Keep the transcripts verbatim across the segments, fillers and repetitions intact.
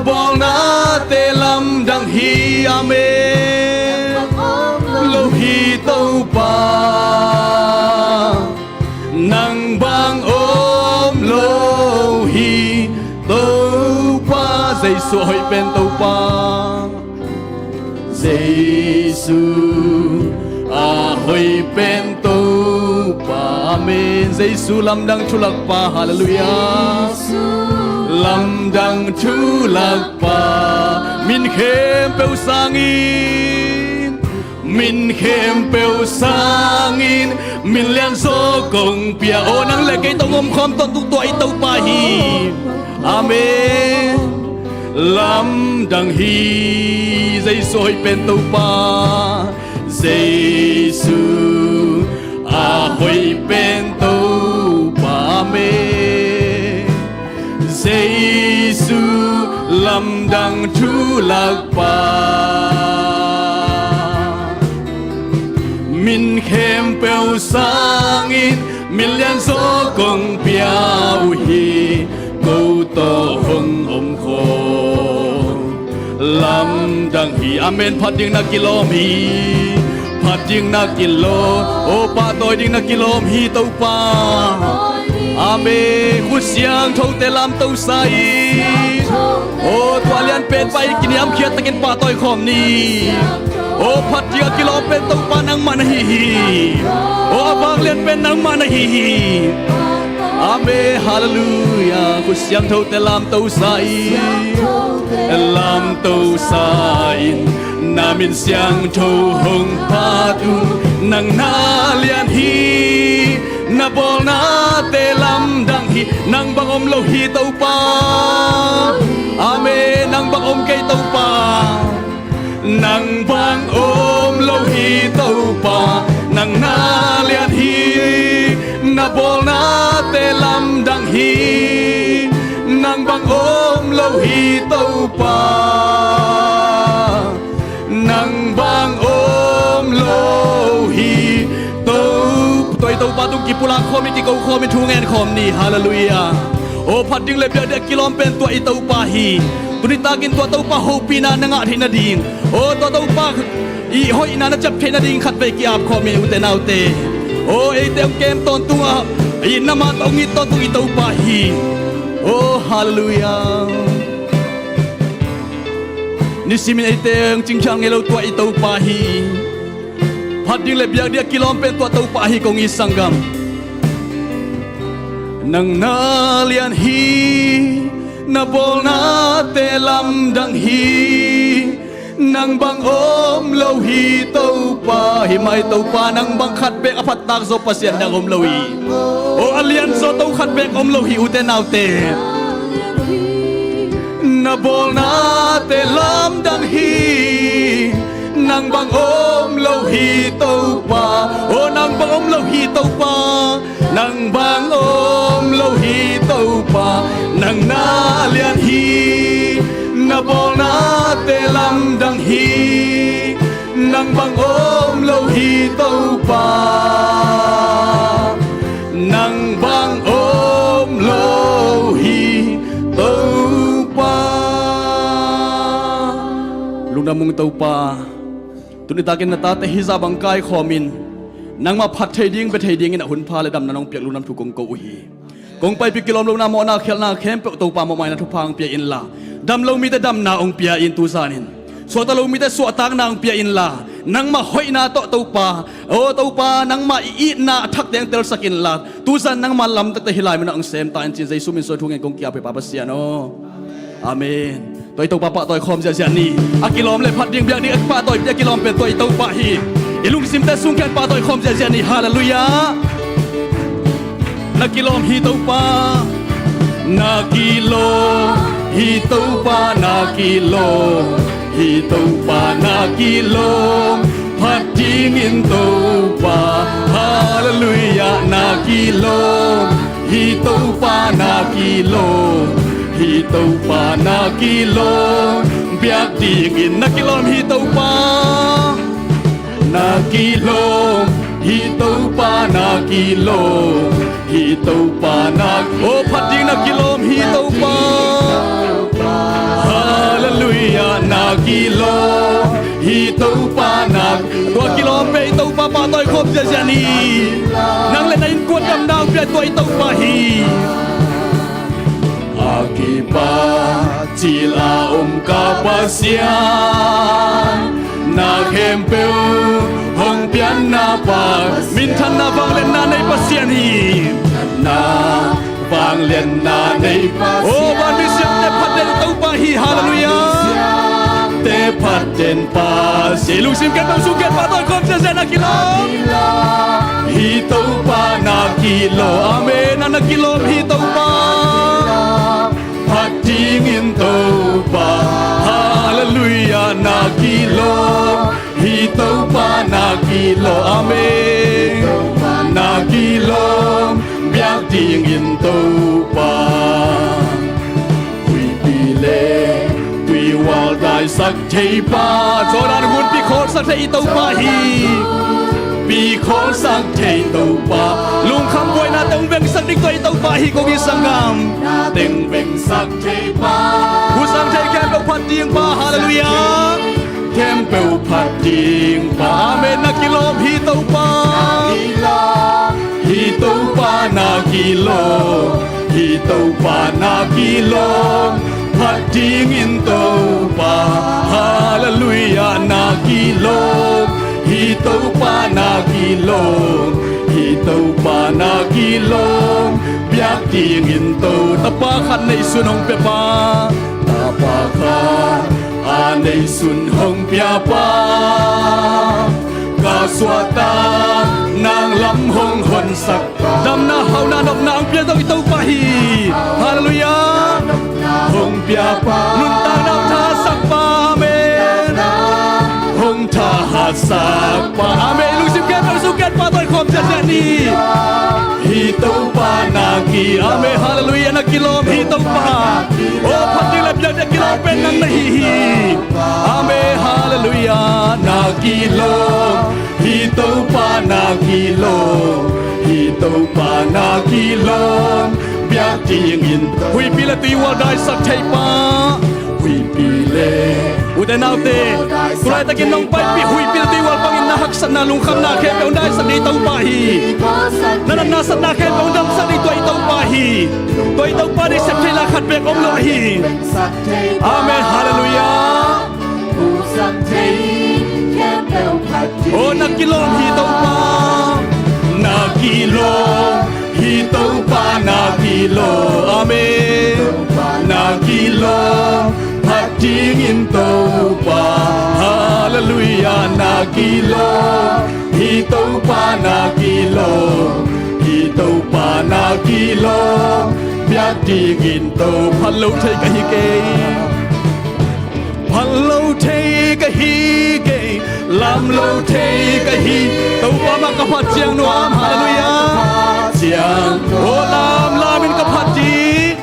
Bawlnate lamdang hi. Amen. Lo hi Topa, nang bang om lo hi Topa. Jesu a hoih pen Topa, Jesu a hoih pen Topa. Amen. Jesu lamdang thulakpa. Halleluiah. Lamdang thulakpa, min khempeuh sangin, min khempeuh sangin min lianzaw kong pia. Aw, nang le kei tawh omkhawm tawntung tua i Topa hi. Amen. Lamdang hi. Jesu a hoih pen Topa, Jesu a hoih pen Topa. Amen. Jesu lamdang thulakpa, min khempeuh sangin min lianzaw kong pia uh hi. Ko tawh hong omkhawm, lamdang hi. Amen. Phat ding na kilawm hi. Phat ding na kilawm. Aw, pahtawi ding na kilawm hi Topa. Amen. Khut siangthote lamto sa in. Aw, tua lian pen pa i kiniamkhiat takin pahtawi khawm ni. Aw, phat ding a kilawm pen Topa nangmah na hi hi. Aw, a vanglian pen nangmah na hi hi. Amen. Halleluiah. Khut siangthote lamto sa in. Lamto sa in. Na min siangtho hong phat un. Nang na lian hi. Na bawlnate lamdang hi. Nang bang om lo hi Topa. Amen. Nang bang om kei Topa. Nang bang om lo hi Topa, nang na lian hi. Na bawlnate lamdang hi. Nang bang om lo hi Topa, nang bang om lo hi Topa. Tua i Topa tung kipulak khawm in, kiko khawm in, thu ngen khawm ni. Halleluiah. Aw, phat ding le biak ding a kilawm pen tua i Topa hi. Tuni takin tua Topa hopihna na ngah theih nading, aw, tua Topa i hoihna na ciap theih nading khatvei ki-ap khawm in, ute naute. Aw, eite hong kem tawntung a, i na mah tawh hong it tawntung i Topa hi. Aw, halleluiah. Nisimin eite hong cingkhial ngei lo tua i Topa hi. Phat ding le biak ding a kilawm pen tua Topa hi, kong it sanggam. Nang na lian hi, na bawlnate lamdang hi. Nang bang om lo hi Topa, hi mai Topa, nang bang khat bek a phattak zaw Pasian nang om lo hi. Aw, a lianzaw to khat bek om lo hi, ute naute. Na bawlnate lamdang hi. Nang bang om lo hi Topa. Aw, nang bang om lo hi Topa. Nang bang om lo hi Topa. Nang na lian hi. Na bawlnate lamdang hi. Nang bang om lo hi Topa. Nang bang om lo hi Topa. Lungdam ung Topa. Tuni takin na tate hizah bang kaikhawm in, nangmah phat thei ding, bia thei dingin a hun pha le damna nong piak lungdam thu kong ko uh hi. Kong paipih kilawm lohna, mawhna, khialhna khempeuh Topa mawhmaina thupha hong pia inla, dam lo mite damna hong pia in tu zanin, suakta lo mite suahtakna hong pia inla, nangmah hoihna tawh Topa, aw Topa, nangmah i itna a thak teng telsak inla, tu zan nangmah lamdangte hih lai munah hong sem ta in ci-in Jesu min suang thu ngen kong ki-ap hi Pa Pasian aw. Amen. Tua i Topa pahtawi khawm ziahziah ni. A kilawm le phat ding biak ding a pahtawi pi a kilawm pen tua i Topa hi. I lungsimte sung khempeuh pahtawi khawm ziahziah ni. Halleluiah. Na kilawm hi Topa. Na kilawm hi Topa, na kilawm hi Topa, na kilawm phat dingin Topa. Halleluiah, na kilawm hi Topa, na kilawm hi Topa, na kilawm biak dingin. Na kilawm hi Topa. Na kilawm hi Topa, na kilawm hi Topa, na ki- Aw, phat ding na kilawm hi Topa. Kilawm hi Topa na. Tua kilawm pen i Topa pahtawi khawm ziahziah ni. Nang le na innkuan damna hong pia tua i Topa hi. A kipat cil a om ka Pasian, na khempeuh hong pianna pa, minthanna vangliatna nei Pasian hi. Na vangliatna nei Pasian. O, vanmi siamte phat den Topa hi, halleluiah. Te phat den Pasian. Lungsim khempeuh sung khempeuh pahtawi khawm ziahziah na kilawm hi Topa na kilawm. Amen. Na kilawm hi Topa. Phat dingin Topa. Halleluiah, na kilawm hi Topa na kilawm. Amen. Na kilawm biak dingin Topa. Huipi le tuihual daisak thei pa. Jordan gun pi khawlsak thei i Topa hi. Pi khawlsak thei Topa. Lungkham buainate hong vengsak ding tua i Topa hi, ko gih sanggam. Teng vengsak thei pa. Husang thei khempeuh phat ding pa. Halleluiah. Khempeuh phat ding pa. Amen. Na kilawm hi Topa. Hi Topa na kilawm. Hi Topa na kilawm. Phat dingin Topa. Halleluiah, na kilawm. Hi Topa na kilawm. Hi Topa na kilawm. Biak dingin To. Tapa khat neisun hong pia pa. Tapa khat a neisun hong pia pa. Ka suahtak nang lam hong honsak. Damna, hauhna, nopna hong pia zo i Topa hi. Halleluiah. Hong pia pa. Nuntakna hong thasak pa. Amen. Hong thahatsak pa. Amen. Lungsim khempeuh sung khempeuh pahtawi khawm ziahziah ni. Hi Topa na ki. Amen. Halleluiah. Na kilawm hi Topa. O, phat ding le biak ding a kilawm pen nang na hi hi. Amen. Halleluiah. Na kilawm hi Topa na kilawm. Hi Topa na kilawm. Biak dingin huipi le tuihual daisak thei pa. Huipi le. Ute naute, tu laitakin nong paipih huipi le tuihual bangin na haksatna, lungkhamna khempeuh hong daisak ding i Topa hi. Na natna satna khempeuh hong damsak ding tua i Topa hi. Tua i Topa deih sep theih la khat beek om lo hi. Amen. Halleluiah. O, na kilawm hi Topa. Na kilawm hi Topa, na kilawm. Amen. Na kilawm phat dingin Topa. Halleluiah. Na kilawm hi Topa, na kilawm. Hi Topa, na kilawm. Biak dingin To. Phat lo thei ka hi kei. Phal lo thei ka hi kei, lam lo thei ka hi. Topa mah ka phat ciang nuam, halleluiah. Ciang, o, lamlam in ka phat ding,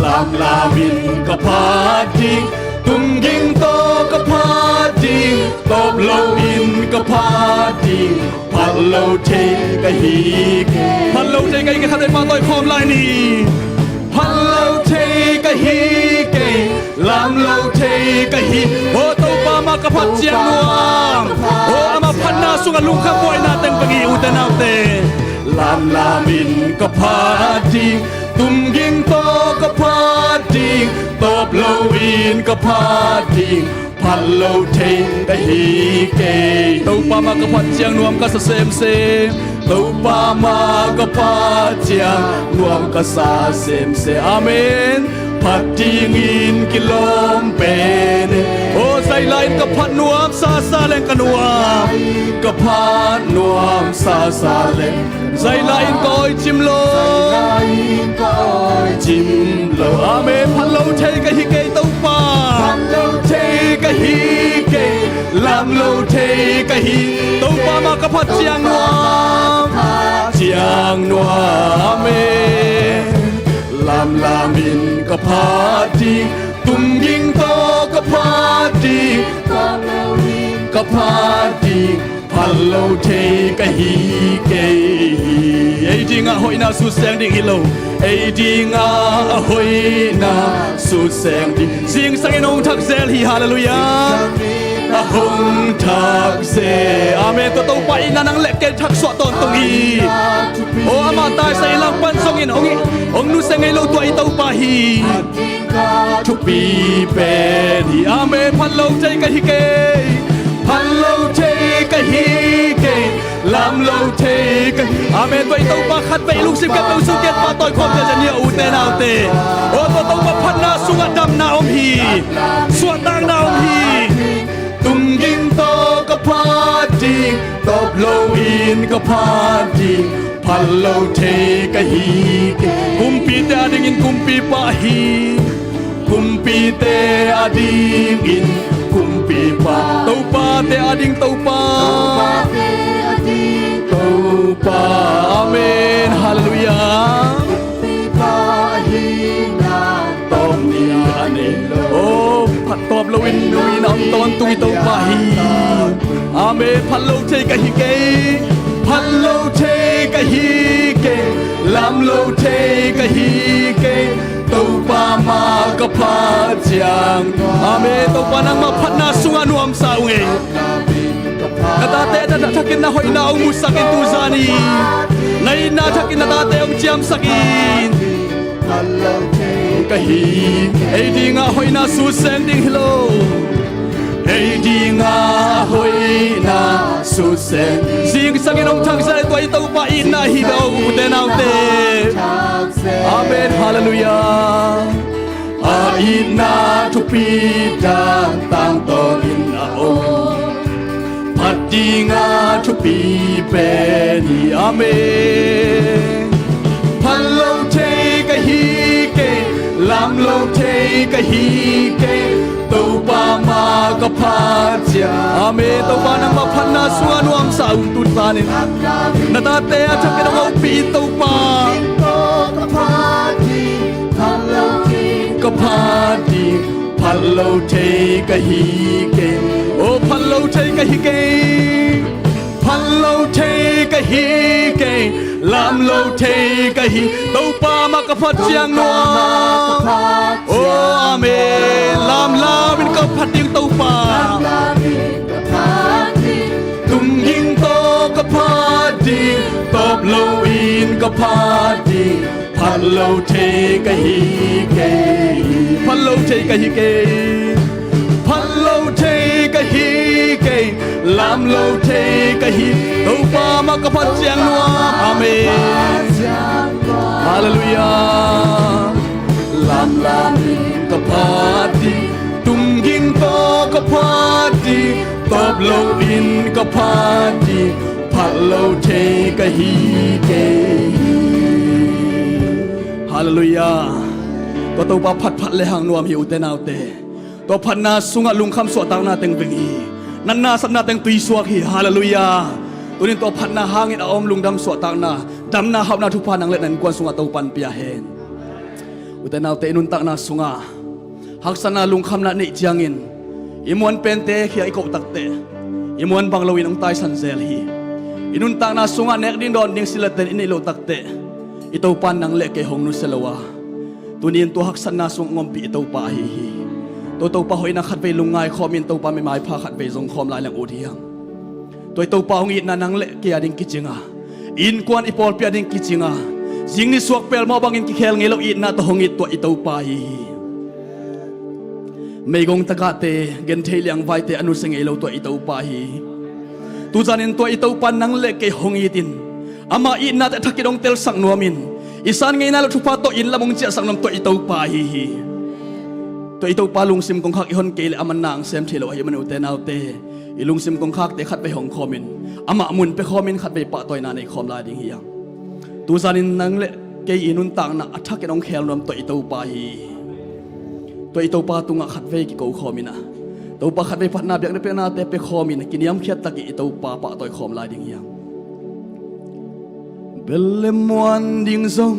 lamlam in ka phat ding. Tumging tawh ka phat ding, tawp lo in ka phat ding. Phal lo thei ka hi kei. Phal lo thei ka hi kei, khat vei pahtawi khawm lai ni. Phal lo thei ka hi kei, lam lo thei ka hi. O, Topa mah ka phat ciang nuam. O, amah phatna sungah lungkham buaina teng bang hi, ute naute. Lamlam in ka phat ding, tumging tawh ka phat ding, tawp lo in ka phat ding. Phal lo thei ka hi kei. Topa mah ka phat ciang nuam ka sa semsem. Topa mah ka phat ciang nuam ka sa semsem. Amen. Phat dingin kilawm pen. O, zaila in ka phat nuam sasa leng ka nuam. Ka phat nuam sasa leng. Zaila in ka awi cim lo. Zaila in ka awi cim lo. Amen. Phal lo thei ka hi kei Topa. Phal lo thei ka hi kei. Lam lo thei ka hi. Topa mah ka phat ciang nuam. Ciang nuam. Amen. Lamlam in ka phat ding. Tumging tawh ka phat ding. Ka phat ding. Phal lo thei ka hi kei hi. Ei, ti dingah hoihna sutseng ding hi lo. Ei dingah a hoihna sutseng ding. Zingsangin hong thak zel hi, halleluiah. A hong thak zel. Amen. Tua Topa itna nang le kei thak suah tawntung hi. O, amah taisa i langpan zongin hong, hong nusia ngei lo tua i Topa hi. Thupi pen hi. Amen. Phat lo thei ka hi kei. Phat lo thei ka hi kei. Lam lo thei ka hi. Amen. Tua i Topa khat vei lungsim khat lo sungkiat pahtawi khawm zel zen hi, ute naute. O, tua Topa phatna sungah damna om hi. Suahtakna om hi. Tumging tawh ka phat ding, tawp loin ka phat ding, phat lo thei ka hi kei. Kumpite adingin kumpipa hi. Kumpite adingin kumpipa. Topate ading Topa. Topa. Amen. Halleluiah. Tawp ni a nei lo. O, phat tawp loin nui na om tawntung i Topa hi. Amen. Phat lo thei ka hi kei. Phat lo thei ka hi kei. Lam lo thei ka hi kei. Topa mah ka phat ciang. Amen. Topa nangmah phatna sungah nuamsa ung ei. Na tate na thakin na hoihna hong musak in tu zan hi. Na itna thakin na tate hong ciamsak in. Ka hi. Ei dingah hoihna sutseng ding hi lo. Ei dingah hoihna sutseng. Zingsangin hong thak zel tua i Topa itna hi lo, ute naute. Amen. Halleluiah. A itna thupi dan tangtawnin a om. Phat dingah thupi pen hi. Amen. Phat lo thei ka hi kei. Lam lo thei ka hi kei. Topa mah ka phat ciang. Amen. Topa nangmah phatna sungah nuamsa ung tu zanin. Na tate a thakin hong hopih in Topa. Ka phat ding, phat lo thei ka hi kei. O, phat lo thei ka hi kei. Phat lo thei ka hi kei. Lam lo thei ka hi. Topa mah ka phat ciang nuam. O, amen. Lamlam in ka phat ding Topa. Tumging tawh ka phat ding, tawp loin ka phat ding. Phat lo thei ka hi kei. Phat lo thei ka hi kei. Phat lo thei ka hi kei. Lam lo thei ka hi. Topa mah ka phat ciang nuam. Amen. Halleluiah. Lamlam in ka phat ding. Tumging tawh ka phat ding. Tawp loin ka phat ding. Phat lo thei ka hi kei. Halleluiah. Tua Topa phat phat le hang nuam hi, ute naute. Tua phatna sungah lungkham suahtakna teng veng hi. Natna satna teng tuisuak hi. Halleluiah. Tunin tua phatna hangin a om lungdam suahtakna, damna hauhna thupha nang le na innkuan sungah Topan pia hen. Ute naute, i nuntakna sungah haksatna lungkhamna neih ciangin i muan pente khia i koh takteh, i muan bang loin hong taisan zel hi. I nuntakna sungah nek ding dawn ding silaten i neih loh takteh, i Topa nang le kei hong nusia lo a, tuni in tua haksatna sung hong ompih i Topa ahi hi. Tua Topa hoihna khatvei lungngai khawmin Topa mi maipha khatvei zong khawm lai leng ut hi hang. Tua i Topa hong itna nang le kei a ding kicing a, i innkuan i pawlpi a ding kicing a, zing ni suak pelmawh bangin kikhel ngei lo itna tawh hong it tua i Topa ahi hi. Meigong tagahte, genthei liangvaite a nusia ngei lo tua i Topa ahi hi. Tuzanin tua i Topa nang le kei hong itin, ama itnate a thakin hong telsak nuamin, i san ngeina lo thupha tawh inn lam hong ciahsak nuam tua i Topa ahi hi. Tua i Topa lungsim kongkhak i hon kei leh a manna hong sem thei lo ahih manin ute naute, i lungsim kongkhakte khatvei hong khawmin, amah mun pia khawmin khatvei pahtawina nei khawm lai ding hi hang. Tuzanin nang le kei i nuntakna a thakin hong khel nuam tua i Topa hi. Tua i Topa tungah khatvei kiko khawmin a, Topa khatvei phatna biakna piaknate pia khawmin kiniamkhiat takin i Topa pahtawi khawm lai ding hi hang. Bel le muan ding zong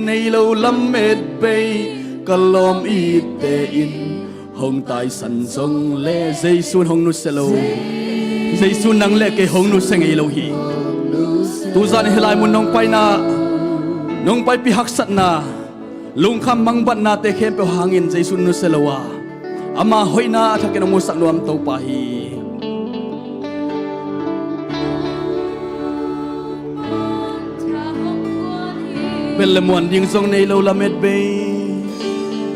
nei lo lamet bei ka lawm itte in hong taisan zong le Jesu'n hong nusia lo. Jesu'n nang le kei hong nusia ngei lo hi. Tuzan hih lai mun nong paina Nong paipih haksatna, lungkham mangbatnate khempeuh hangin Jesu nusia lo a, ama hoihna a thakin hong musak nuam Topa hi. Bel le muan ding zong nei lo lamet bei.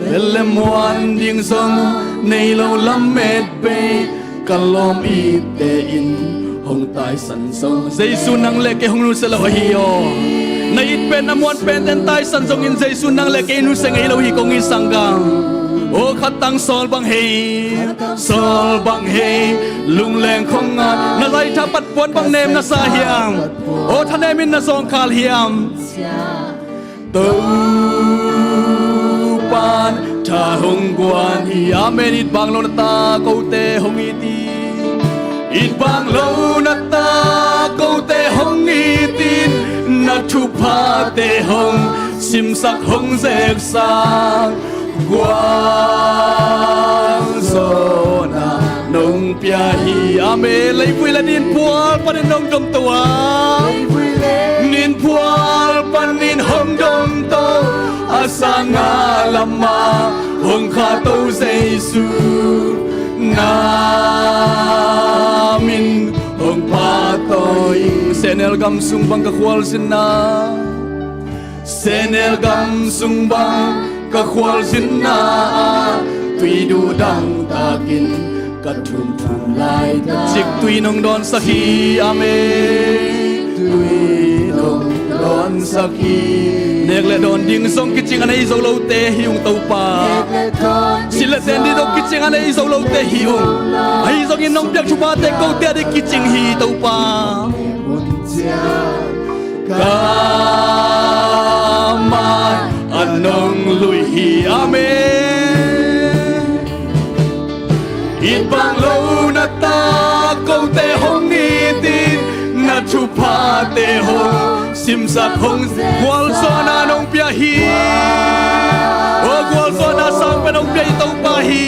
Bel le muan ding zong nei lo lamet bei. Ka lawm itte in hong taisan zong, Jesu nang le kei hong nusia lo ahi aw. Na it pen na muan pente in taisan zongin Jesu nang le kei nusia ngei lo hi kong it sanggam. Aw khat tang sawl bang hei, sawl bang hei, lungleng khong ngat na zaitha pat puan bang nem na sa hiam? Aw thanem in na zawngkhal hiam? Topan tha hong guan hi. Amen. It bang lo na ta kote hong it in, it bang lo na ta kote hong it in, na thuphate hong simsak hong zeksak gualzawhna nong pia hi. Amen. Leivui le ninphual panin nong domto a, ninphual panin hong domto, a sanga lama hong khahto Jesu, na min hong pahtawi. Sehnel gam sung bang ka khualzinna, sehnel gam sung bang ka khualzinna ah, tui duhdang takin ka thumthum laitak, ciktui nong dawnsak hi. Amen. Tui nong dawnsak hi. Nek le dawn ding zong kicing a nei zo lote hi ung Topa. Silh le ten ding zong kicing a nei zo lote hi ung. Ahi zongin nong piak thuphate kote a ding kicing hi Topa. Ka mai a nong lui hi. Amen. It bang lo na ta kote hong it in, na thuphate hong simsak hong gualzawhna nong pia hi. Aw gualzawhna sang pen hong pia i Topa hi.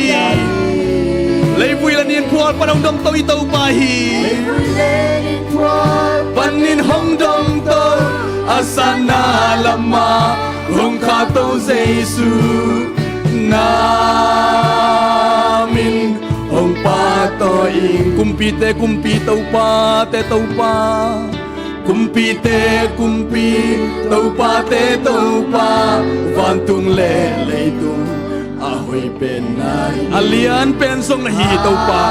Leivui le ninphual pan hong domto i Topa hi. Panin hong domto, a sanga lama hong khahto Jesu, na min hong pahtawi ing. Kumpite kumpi Topate Topa, kumpite kumpi Topate Topa, vantung le leitung a hoih pen na hi. A lian pen zong na hi Topa.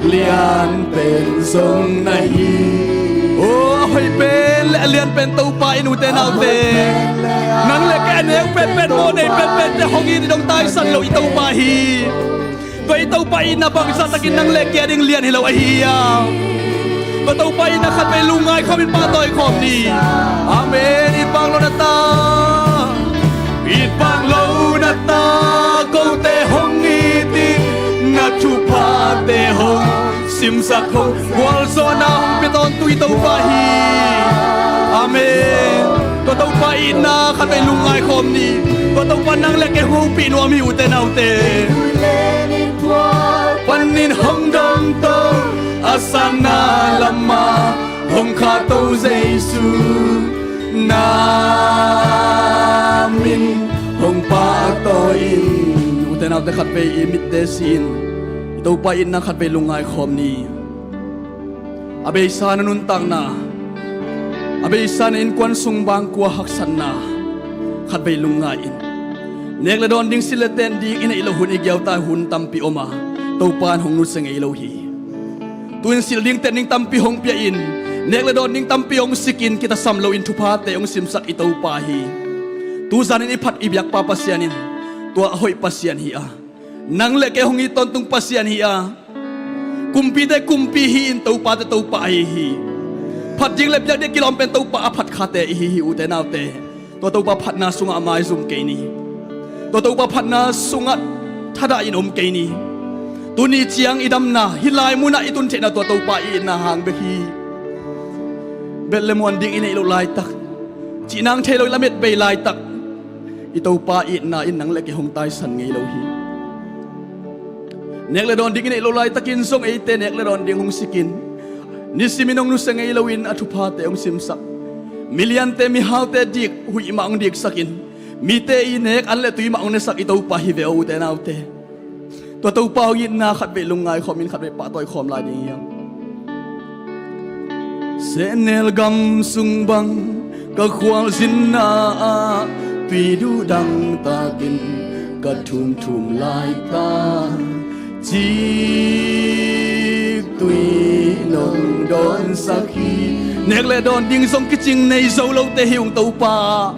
Lian pen zong na hi. Aw a hoih pen le a lian pen Topa in ute naute, nang le kei a neu penpen mawh nei penpente hong it in hong taisan lo i Topa hi. Tua i Topa itna bangzah takin nang le kei a ding lian hi lo ahi hiam? Tua Topa itna khatvei lungngai khawm in pahtawi khawm ni. Amen. It bang lo na ta, it bang lo na ta kote hong it in, na thuphate hong simsak hong gualzawhna hong pia tawntung i Topa hi. Amen. Tua Topa itna khatvei lungngai khawm ni. Tua Topa nang le kei hong hopih nuam hi ute naute. Panin hong domto, a sanga lama hong khahto Jesu, na min hong pahtawi ing. Ute naute khatvei i mitte si-in i Topa itna khatvei lungngai khawm ni. A beisa na nuntakna, a beisa na innkuan sung bangkua haksatna khatvei lungngai in. Nek le dawn ding silh le ten ding i neih loh hun i giaute hun tampi om a, Topa in hong nusia ngei lo hi. Tu-in silh ding ten ding tampi hong pia in, nek le dawn ding tampi hong sik in, kitasam loin thuphate hong simsak i Topa hi. Tuzanin i phat i biakpa Pasian in tua a hoih Pasian hi a, nang le kei hong it tawntung Pasian hi a, kumpite kumpi hi in topate Topa ahi hi. Phat ding le biak ding kilawm pen Topa a phat khate ihi hi ute naute. Tua Topa phatna sungah maizum kei ni. Tua Topa phatna sungah thadah in om kei ni. Tuni ciang i damna hih lai munah i tun theihna tua Topa i itna hang bek hi. Bel le muan ding i neih loh laitak, cih nang thei lo i lamet bei laitak, i Topa itna in nang le kei hong taisan ngei lo hi. Nek le dawn ding i neih loh laitakin zong eite nek le dawn ding hong sik in, nisimin hong nusia ngei loin a thuphate hong simsak, Miliante mihaute dik huih mah hong diksakin, mite i nek an le tui mah hong nesak i Topa hi ve aw ute naute. Tua Topa hong itna khatvei lungngai khawmin khatvei pahtawi khawm lai ding hiam? Sehnel gam sung bang ka khualzinna ah tui duhdang takin ka thumthum laita, cik tui nong dawnsak hi. Nek le dawn ding zong kicing nei zo lote hi ung Topa.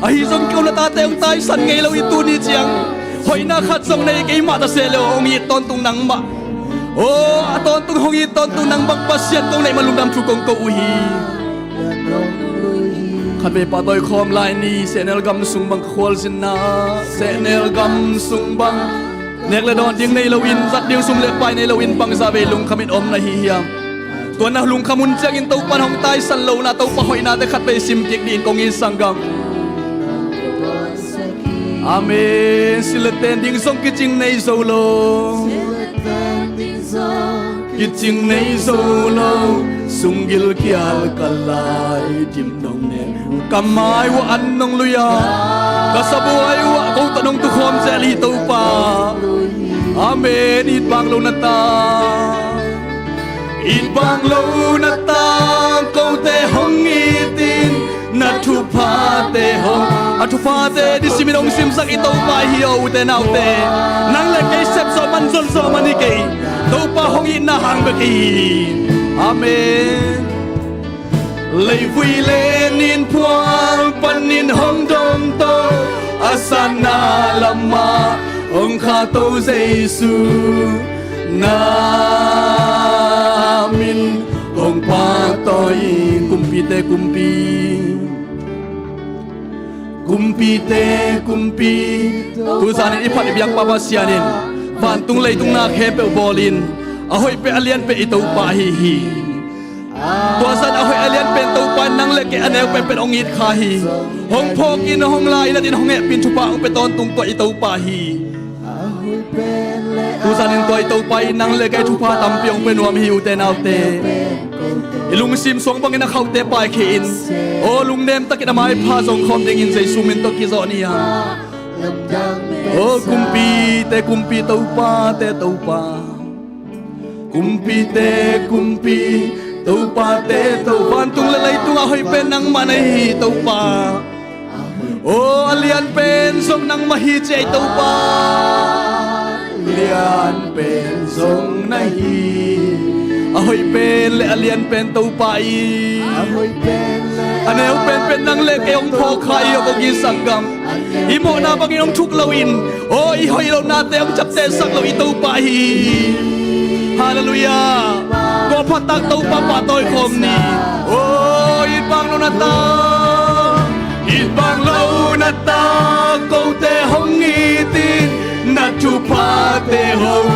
Ahi zong ko na tate hong taisan ngei lo i tuni ciang hoihna khat zong nei keimah ta seh le aw, hong it tawntung nangmah. Aw, a tawntung hong it tawntung nang bang Pasian kong neih man lungdam thu kong ko uh hi. Khatvei pahtawi khawm lai ni. Sehnel gam sung bang ka khualzinna, sehnel gam sung bang nek le dawn ding nei loin, zat ding sum le pai nei loin bangzah vei lungkhamin om na hi hiam? Tua na lungkham hun ciangin Topa in hong taisan lohna Topa hoihnate khatvei sim kik dingin kong it sanggam. Amen. Silh le ten ding zong kicing nei zo lo, kicing nei zo lo, sunggil kial ka lai dim nong nek, ka mai uah an nong lui a, ka sabuai uah ko tawh nong tukhawm zel hi Topa. Amen. It bang lo na ta, it bang lo na ta, kote hong itin, na thuphate hong, a thuphate nisimin hong simsak i Topa hi aw ute naute. Nang le kei sep zawh man, zon zawh man hi kei. Topa hong itna hang bek hi. Amen. Leivui le ninphual panin hong domto, a sanna lamah hong khahto Jesu, na min hong pahtawi. Kumpite kumpi, kumpite kumpi, tuzanin i phat i biak Papa Sian in vantung leitung na khempeuh bawlin, a hoih peuh a lian peuh i Topa ahi hi. Tua zan a hoih a lian pen Topa in nang le kei a neu penpen hong it kha hi. Hong phawkin hong la-in a din hong hehpin thupha hong pia tawntung tua i Topa hi. Tuzanin tua i Topa in nang le kei thupha tampi hong pia nuam hi ute naute. I lungsim suang bangin a khaute paikhia in, aw lungnem takin a maipha zong khawm dingin Jesu min tawh kizawh ni a. Aw kumpite kumpi, topate Topa, kumpite kumpi, topate to, vantung le leitung a hoih pen nangmah na hi Topa. Aw a lian pen zong nangmah hi ci ei Topa. Lian pen zong na hi. A hoih pen le a lian pen Topa i, a neu penpen nang le kei hong phawk kha i aw ko gin sanggam. I mawhna bangin hong thuk loin, aw i hoih lohnate hong ciaptehsak lo i Topa hi. Halleluiah. Tua phattak Topa pahtawi khawm ni. Aw it bang lo na ta, it bang lo na ta, kote hong itin, na thuphate hong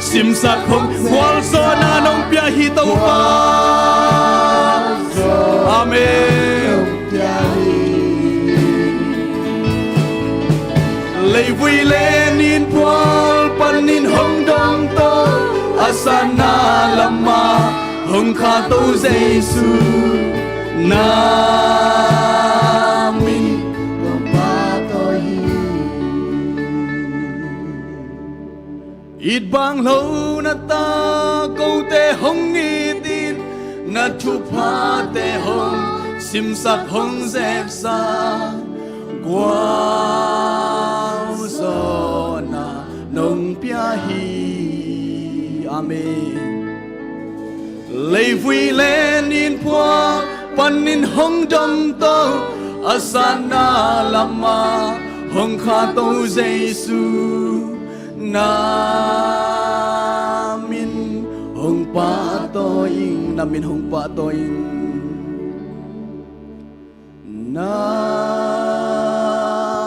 simsak hong, khualzawhna nong pia hi Topa. Amen. Leivui le ninphual panin hong domto, a sanna lamah hong khahto Jesu, na min hong pahtawi hi. It bang lo na ta, kote hong itin, na thuphate hong simsak hong zepsak, khualzawhna nong pia hi. Amen. Leivui le ninphual panin hong domto, a sanna lamah hong khahto Jesu, na min hong pahtawi ing, na min hong pahtawi ing. Na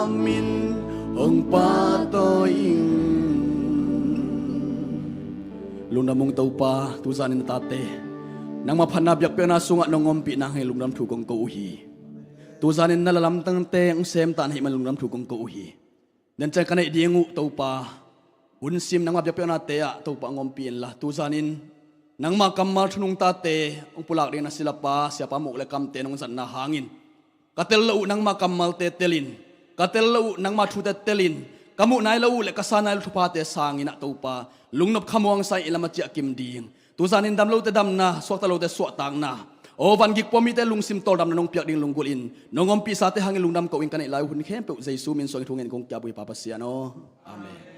min hong pahtawi ing. Lungdam ung Topa, tuzanin a tate nangmah phatna biakpiakna sungah nong ompih nang hang lungdam thu kong ko uh hi. Tuzanin na lalamtangte hong semtan hih man lungdam thu kong ko uh hi. Nen ciang ka neih ding uh Topa, hun sim nangmah biakpiaknate ah Topa hong ompih inla, tuzanin Nangmah kammal thu nungtate hong pulak dingin a silapa, siapa muk le kamte nong zatna hangin ka tel lo uh nangmah kammalte telin, ka tel lo uh nangmah thute telin, ka muh nai lo uh le ka sa nai lo thuphate sangin ah Topa, lungnop khamuang sa-in i lam a ciahkim ding, tuzanin dam lote damna, suakta lote suahtakna, aw van gik pua mite lungsim tawldamna nong piak ding lunggulhin, nong ompihsate hangin lungdam ko-in ka neih lai uh hun khempeuh Jesu min suangin thu ngen kong ki-ap uh hi Pa Pasian aw. Amen.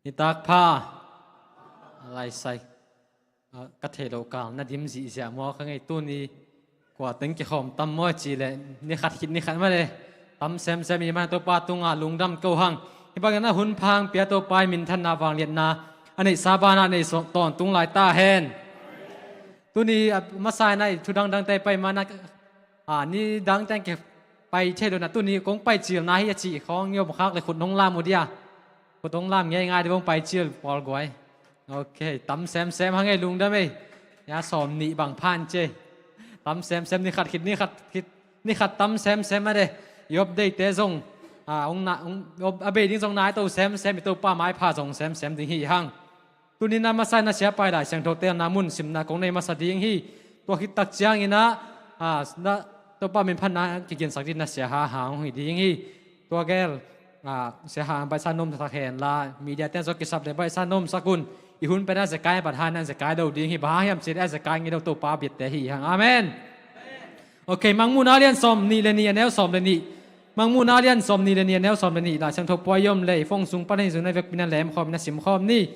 Nitak pha. A laisai. A, ka thei lo kal na dim zihziah maw ka ngei tuni. Kua teng kikhawm tam maw ci leh ni khat khit ni khat mah le. Tam semsem i man Topa tungah lungdam ko hang. Hih bangin a hun pha hong pia Topa i minthanna vangliatna a neihsa banah nei tawntung lai ta hen. Tuni a masa in a i thu dangdangte pai man a, a, ni dangte in kipai thei lo in a tuni kong pai cilna hi a cih khawng i om khak le khut nong lam uh dia. Khut nong lam ngeingai dih bang pai cil pawl guai. Ok, tam semsem hang ei lungdam ei. Ya sawm nih bang phan ci ei. Tam semsem ni khat khit ni khat khit ni khat tam semsem a de. I update te zong, a, hong na, hong, a bei ding zong nai to semsem i Topa maipha zong semsem ding hi hang. Tuni na masa in a siapa i Lai Siangtho telna mun simna kong nei masa ding hi. Tua khit tak ciangin a, a, na, Topa min phatna kiginsak ding na Sia Ha Hang hong hi ding hi. Tua gel, a, Sia Ha Hang baihsa nomsak hen la, media ten zong kisap le baihsa nomsak un. I hun pen a zekai bat han a zekai lo ding hi, bang hang hiam cih leh a zekai ngei lo Topa biate hi hang. Amen. Ok, Mangmuhna lian sawm nih le nih a neu sawm le nih. Mangmuhna lian sawm nih le nih a neu sawm le nih. Lai Siangtho puai i om le i phone sung panin zong na vekpi na lemkhawm na simkhawm ni.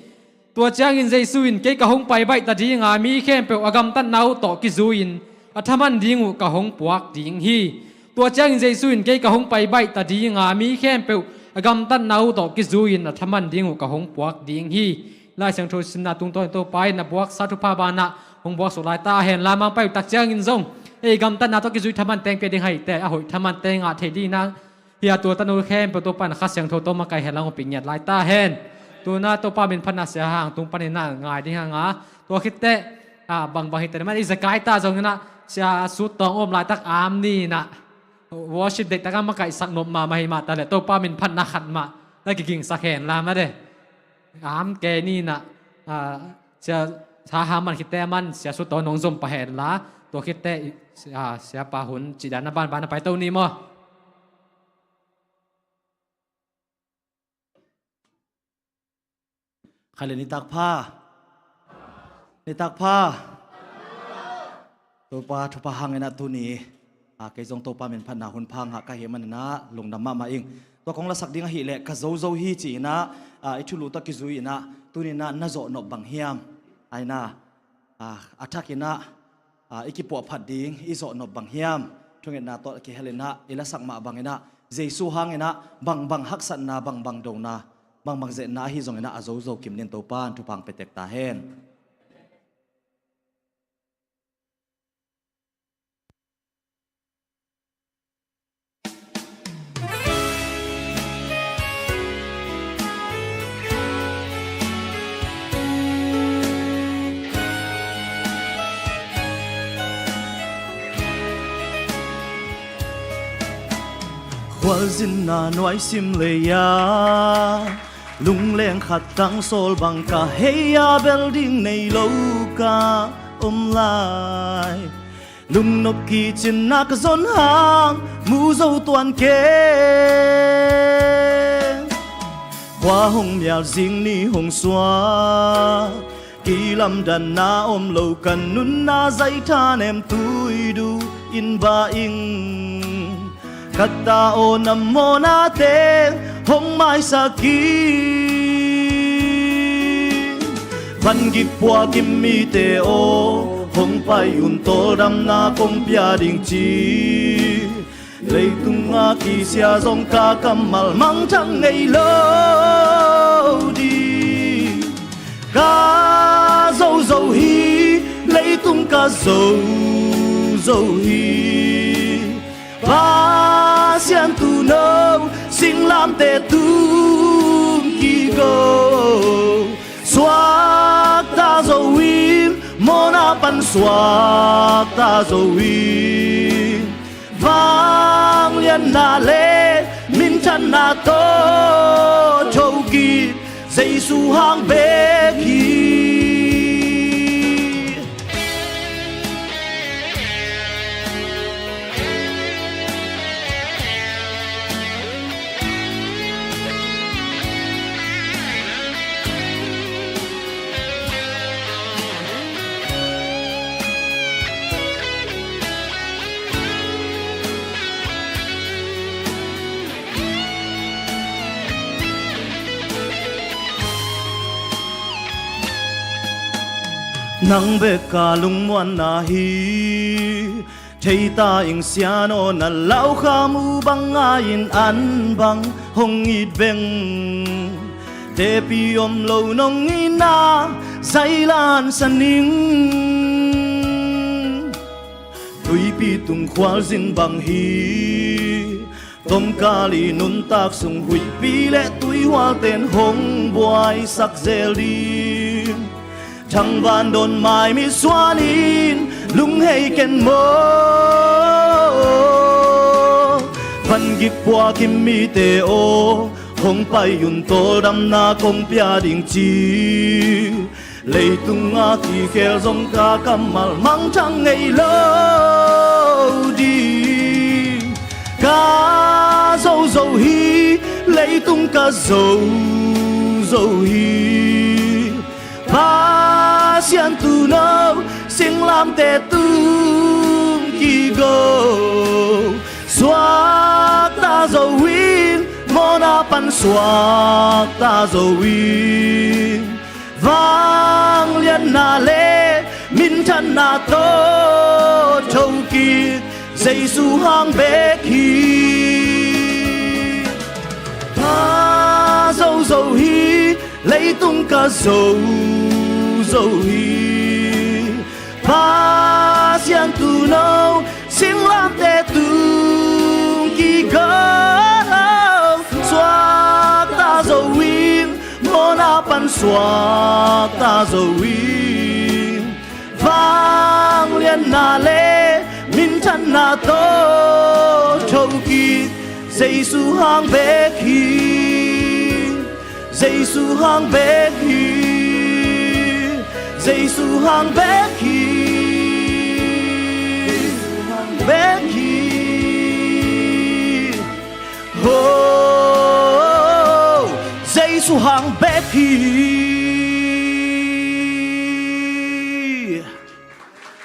Tua ciangin Jesu in, "Kei ka hong pai baih ta ding a, mi khempeuh a gamtatna uh tawh kizui-in a thaman ding uh ka hong puak ding hi." Tua ciangin Jesu in, "Kei ka hong pai baih ta ding a, mi khempeuh a gamtatna uh tawh kizui-in a thaman ding uh ka hong puak ding hi." Lai Siangtho simna tungtawn Topa in a buaksa thupha banah hong buaksuk lai ta hen la, mang pai uh tak ciangin zong ei gamtatna tawh kizui thaman teng pia ding hi teh, a hoih thaman teng ngah thei ding na hi a, tua tanu khempeuh Topa in a Kha Siangtho tawh makaih hen la hong pi ngiat lai ta hen. Tuna Topa min phatna Sia Ha Hang tung panin a ngai ding hang a, tua khit teh, a, bangbang hi teh man i zekai ta zongin a, Sia Sut Tawng om laitak am ni in a, worship deihtak a makaihsak nop mahmah hi mah ta leh Topa min phatna khat mah na kigingsak hen la mah de. Am kei ni in a, a, Sia Ha Hang man khit teh man Sia Sut Tawng nong zom pah hen la, tua khit teh, a, siapa hun cih dan na banban na paito ni maw. Kha le nitak pha. Nitak pha. Topa thupha hangin a tuni, a, kei zong Topa min phatna hun pha ngah ka hih manin a lungdam mahmah ing. Tua kong lasak ding ahih leh ka zozo hi ci-in a, a, i thulu tawh kizui in a tuni in a na zawh nop bang hiam? Ai na, a, a thak in a, a, i kipuahphat ding i zawh nop bang hiam? Thungetna tawh kihel in a i lasak mah bangin a Jesu hangin a bangbang haksatna, bangbang dona, bangbang zetna ahi zongin a, a zozo kim dingin Topa in thupha hong pia tek ta hen. Khualzinna nuaisim lei-a lungleng khat tang sawl bang ka hei a, bel ding nei lo ka om lai. Lungnop kicinna ka zon hang mu zo tuan keng. Khua hong mial zing ni hong suak, kilamdanna om lo ka nunna, zaithanem tuidu in ba ing. Ka ta aw, na mawhnate hong maisak in. Van gik pua gim mite aw, hong pai un, tawldamna kong pia ding ci. Leitung a kisia zong ka kammal mangthang ngei lo ding. Ka zozo hi, leitung ka zozo hi. Pasian tuuno, singlamteh tung kigo, suakta zo in, mawhna pan suakta zo in, vangliatna le minthanna tawh thokik, Jesu hang bek hi. Nang bek ka lungmuanna hi. Thei ta ing Sian aw, na laukham uh bang ngai-in an bang hong it veng. Tepi om lo nong itna zai lansa ning. Tuipi tung khualzin bang hi. Tomkal i nuntak sung huihpi le tuihualte'n hong buaisak zel ding. Thangvan dawn mai mi suan in lunghei ken maw. Van gik puak in mite aw, hong pai un tawldamna kong pia ding ci. Leitung a kikhel zong ka kammal mangthang ngei lo ding. Ka zo zo hi, leitung ka zo zo hi. Pasian tuuno, singlamteh tung kigo, suakta zo in, mawhna pan suakta zo in, vangliatna le minthanna tawh thokik, Jesu hang bek hi. Ka zo zo hi, leitung ka zo zo hi. Pasian tuuno, singlamteh tung kigo, suakta zo in, mawhna pan suakta zo in, vangliatna le minthanna tawh thokik, Jesu hang bek hi. Jesu hang bek hi. Jesu hang bek hi. Bek hi. Ho. Jesu hang bek hi.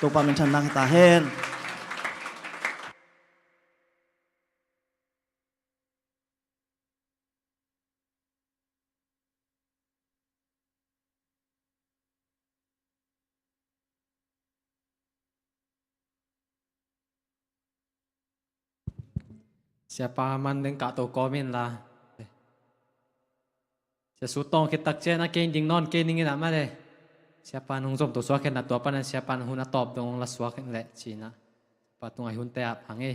Topa minthanna hi ta hen. Siapa man ding kahto kawm in la. Sia Su Tawng khit tak ciang a kei ding nawn kei ning in ah mah le. Siapa nung zom to suak khen na tua pan a siapa nung hun a tawp dong la suak khen leh ci-in ah. Siapa tungah hunte ah phang ei.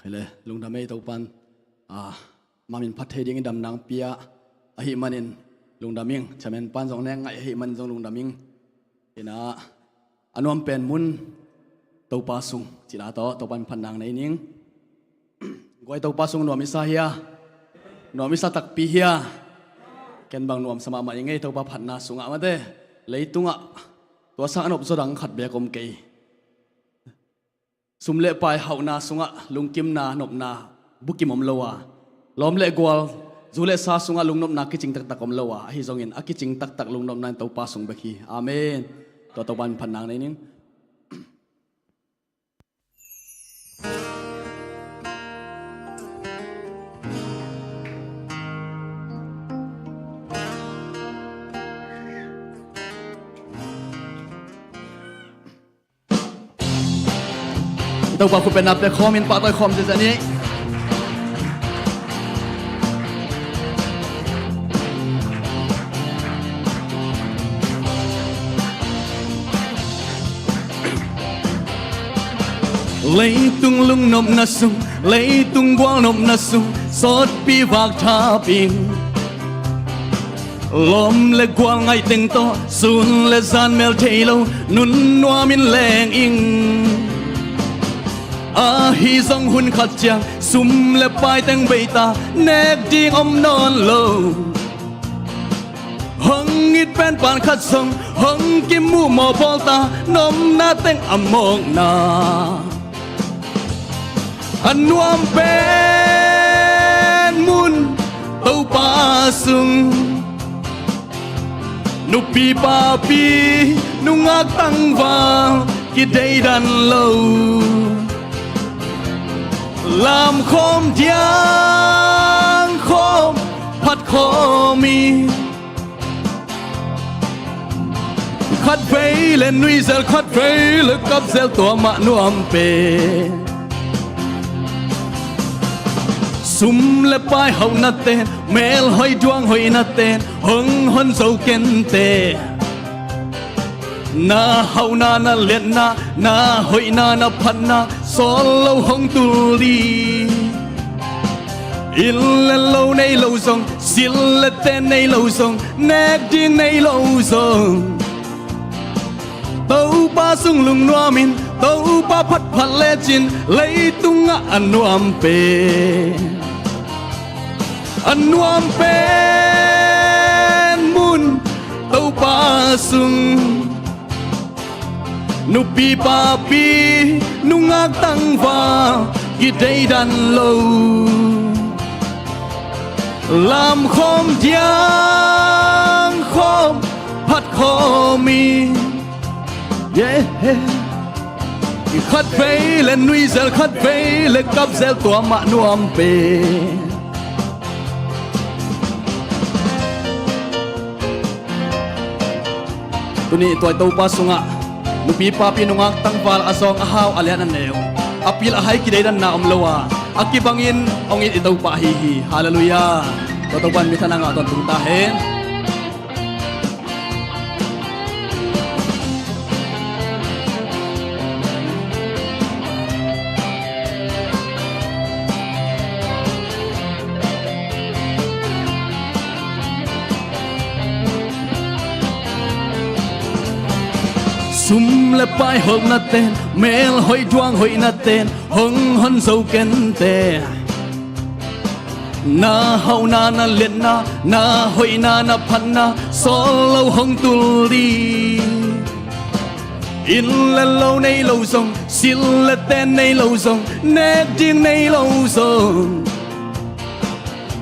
Khaile, lungdam ei Topan. Ah, mamin phat thei ding i dam nang pia ahih manin lungdam ing. Chairman pan zong neng ngaih ahih manin zong lungdam ing. Ina, a nuam pen mun Topa sung cina tawh Topan phat nang nei ning. Guai, Topa sung nuam i sa hia? Nuam i sa takpi hia? Ken bang nuam sa mahmah ing ei, Topa phatna sungah mate. Leitungah tua sang a nop zaw dang khat bek om kei. Sum le pai hauhna sungah lungkimna nopna bukim om lo a, lawm le gual, zu le sa sungah lungnopna kicing taktak om lo a, ahi zongin a kicing taktak lungnopna in Topa sung bek hi. Amen. Tua Topa in phat nang nei ning. Topa khut pen na pia khawm in pahtawi khawm ziazia ni. Leitung lungnopna sung, leitung gualnopna sung, sawtpi vak thapin, lawm le gual ngaih teng tawh sun le zan mel thei lo, nun nuamin leng ing. Ahi zong hun khat ciang sum le pai teng beita, nek ding om nawn lo. Hong it pen pan khat zong hong kimuh mawh bawl ta, na omna teng a mawkna. A nuam pen mun Topa sung, nupi papi nungak tangval kideidan lo. Lamkhawm diang khawm phat khawm i, khatvei le nuizel, khatvei le kapzel, tua mah nuam pen. Sum le pai hauhna ten, melhoih duang hoihna ten hong hon zo kente. Na hauhna, na liatna, na hoihna, na phatna sawl lo hong tul ding. Inn le lo nei lo zong, sil le ten nei lo zong, nek ding nei lo zong, Topa sung lungnuamin, Topa phatphat lecin, leitungah a nuam pen. A nuam pen mun Topa sung, nupi papi nungak tangval kideidan lo. Lamkhawm diang khawm phat khawm i, yeah. I khatvei le nuizel, khatvei le kapzel, tua mah nuam pen. Tuni tua i Topa sungah nupi papi nungak tangval, a zawng a hau, a lian a neu, a pil a hai kideidanna om lo a, a kibangin hong it i Topa ahi hi. Halleluiah. Tua Topa in minthanna ngah tawntung ta hen. Sum le pai hauhna ten, melhoih duang hoihna ten hong hon zo kente. Na hauhna, na liatna, na hoihna, na phatna sawl lo hong tul ding. Inn le lo nei lo zong, sil le ten nei lo zong, nek ding nei lo zong,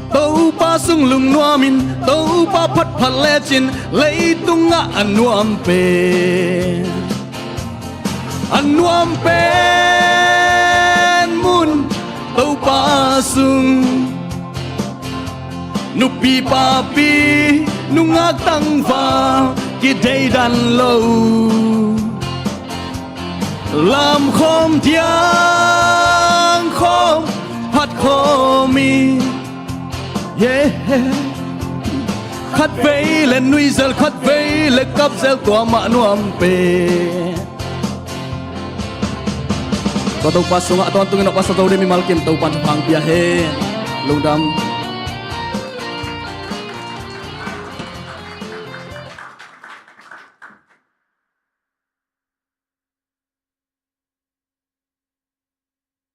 Topa sung lungnuamin, Topa phatphat lecin, leitungah a nuam pen. A nuam pen mun Topa sung, nupi papi nungak tangval kideidan lo. Lamkhawm diang khawm phat khawm i, yeah. Khatvei le nuizel, khatvei le kapzel, tua mah nuam pen. Tua Topa sungah a tawntungin a pastor Zo Dei mimal kim Topa in thupha pia hen. Lungdam.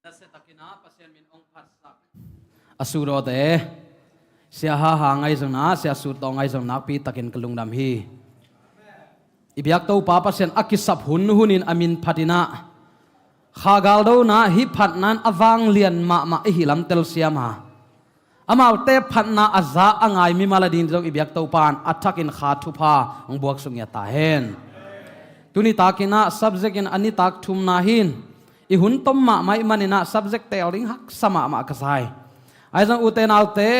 Nasia takin ah Pasian min hong phatsak. A sut awte, Sia Ha Ha ngaih zong na, Sia Sut Tawh ngaih zong nakpi takin ka lungdam hi. I biak Topa Pasian a kisap hun hunin a min phatin ah, kha galdo na hih phatna in a vanglian mahmah i hih lam telsiam a, amaute phatna a za a ngai mimal a ding zong i biak Topa in a thakin kha thupha hong buaksuk ngiat ta hen. Tuni takin ah subject in a nitak thumna hi in, i hun tom mahmah ahih manin ah subject teel ding haksa mahmah ka sa hi. Ahi zong ute naute,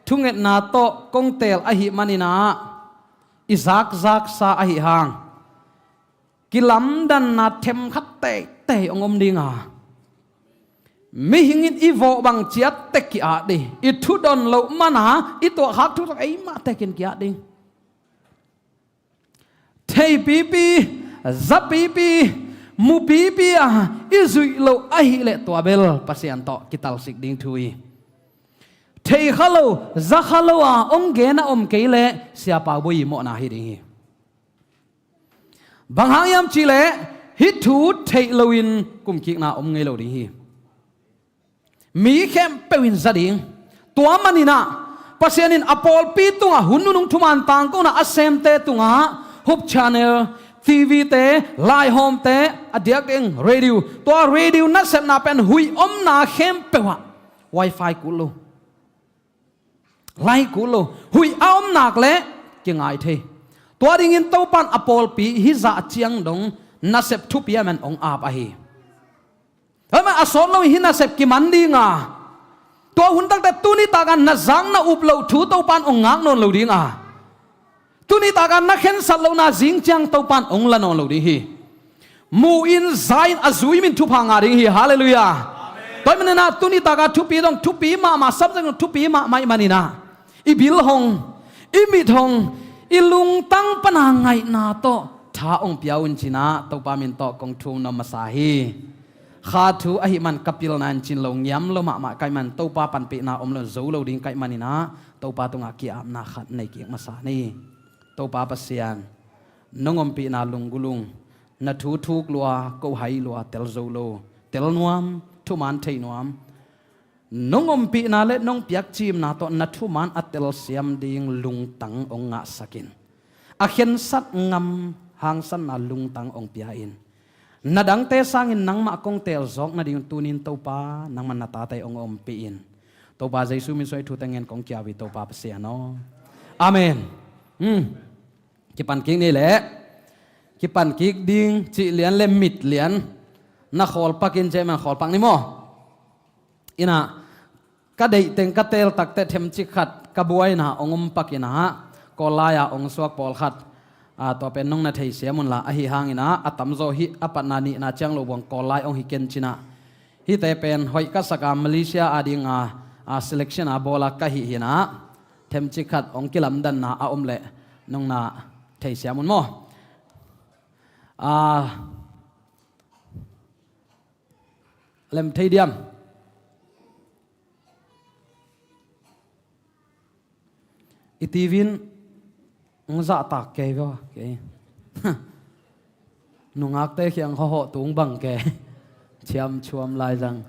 thungetna tawh kong teel ahih manin ah i zakzaksa ahih hang kilamdanna themkhat teitei hong om ding a, mihing in i vawh bang ciat tek ki-at ding, i thudon loh man a i tuahkhak thu zong eimah tekin ki-at ding. Theipipi, zapipi, mupipi a i zuih loh ahih leh tua bel Pasian tawh kitalsik ding thu hi. Theikha lo, zakha lo a hong gen a om kei leh Sia Pau Bawi mawhna hi ding hi. Bang hang hiam cih leh hih thu theih loin kumkikna om ngei lo ding hi. Mi khempeuh in za ding. Tua manin ah Pasian in a pawlpi tungah hun nunung thuman tangkona a semte tungah Hope Channel, T V te, laihawmte, a diakdiak radio, tua radio nasepna pen huih omna khempeuh ah wifi kul lo, lai kul lo, huih a om nak leh kingai thei. Tua dingin Topan a pawlpi hih zah ciang dong nasep thupi a man hong ap ahi. Tua man a sawt lo hih nasep kiman ding a, tua hun takte tuni takin na zak na up loh thu Topan hong ngak nawn lo ding a, tuni takin na khensat lohna zing ciang Topan hong la nawn lo ding hi. Mu in, za in, a zui min thupha ngah ding hi. Halleluiah. Tua ahih manin ah tuni takin thupi dong thupi mahmah, subject dong thupi mahmah ahih manin ah i bil hong, i mit hong, i lungtang pana ngaihna tawh tha hong pia un ci-in ah Topa min tawh kong thum nuam masa hi. Kha thu ahih man ka pilna in cin lo, ngiam lo mahmah ka hih man Topa panpihna om lo zo lo ding ka hih manin ah Topa tungah ki-apna khat nei kik masa ni. Topa Pasian, nong ompihna lunggulh ung. Na thu thuk lua, ko hai lua, tel zo lo, tel nuam, thuman thei nuam. Nong ompihna le nong piakcimna tawh na thuman a telsiam ding lungtang hong ngahsak in. A khensat ngam hangsanna lungtang hong pia in. Na dangte sangin nangmah kong teelzawk nading tunin Topa, nangman na tate hong ompih in. Topa Jesu min suang thu teng ngen kong kiau hi Topa Pasian aw. Amen. Hmm. Kipan kik ni leh. Kipan kik ding cih lian le mit lian. Na khawl pak in, cih man khawl pak ni maw. Ina, ka deih teng ka teel takteh themcik khat ka buaina hong om pak ina, Kawl lai-a hong suak pawlkhat, a, tua pen nong na theisiam unla, ahi hangina, a tamzaw hih a patna nihna ciang lo buang Kawl lai hong hi ken cina. Hihte pen hoih ka saka Malaysia adinga, a, selection a bawla ka hih hina, themcik khat hong kilamdanna a om leh nong na theisiam un maw. A, lem thei diam. I T V in hong zahtak kei vua kei. Nungakte kiang hawhhawh tung bang kei. Thiam chuam lai zang.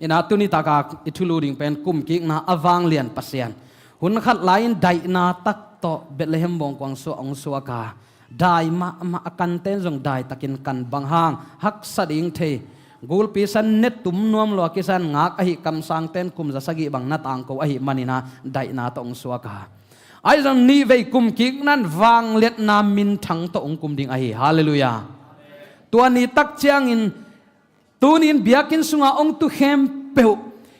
Ina tuni taka i thulu ding pen kumkikna a vanglian Pasian. Hun khat lai-in daihna tak tawh Bethlehem bawngkuang suah hong suaka. Dai mahmah a kanten zong daitakin kan bang hang haksa ding thei. Gulpi san ne tum nuam lua kisan ngak ahi kamsangten kum za sagih bang na tangko ahi manina daihna tawh hong suaka. Ahi zong nihvei kumkikna in vangliatna minthang tawh hong kum ding ahi. Halleluiah. Tua ni tak ciangin Tunin biakinn sunga hong tu khempeuh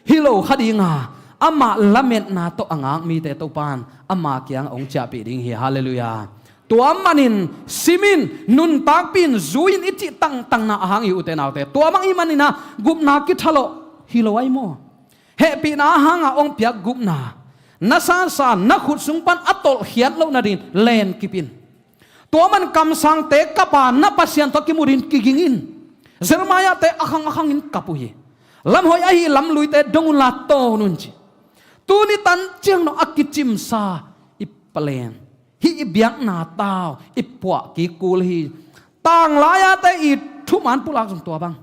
hi lo kha dinga, amah lametna tawh a ngak mite Topan ama kiang hong ciahpih ding hi. Halleluiah. Tua manin simin nuntakpih in zui in i cih tangtangna a hang hi ute naute. Tua bang i manina gupna kithalawh hi lo ai maw? Hehpihna a hanga hong piak gupna na sansa na khut sung pan a tolhkhiat loh nadingin lenkip in. Tua man kamsangte kapa na Pasian tawh kimu dingin kiging in. Jeremiah-te a khang a khangin kap uh hi. Lamhoih ahi lamluite dong unla tawn un ci. Tuni tan ciang no a kicimsa i palen, hih i biakna tau i puah kik kul hi. Tanglai-ate i thuman pulak zong tua bang.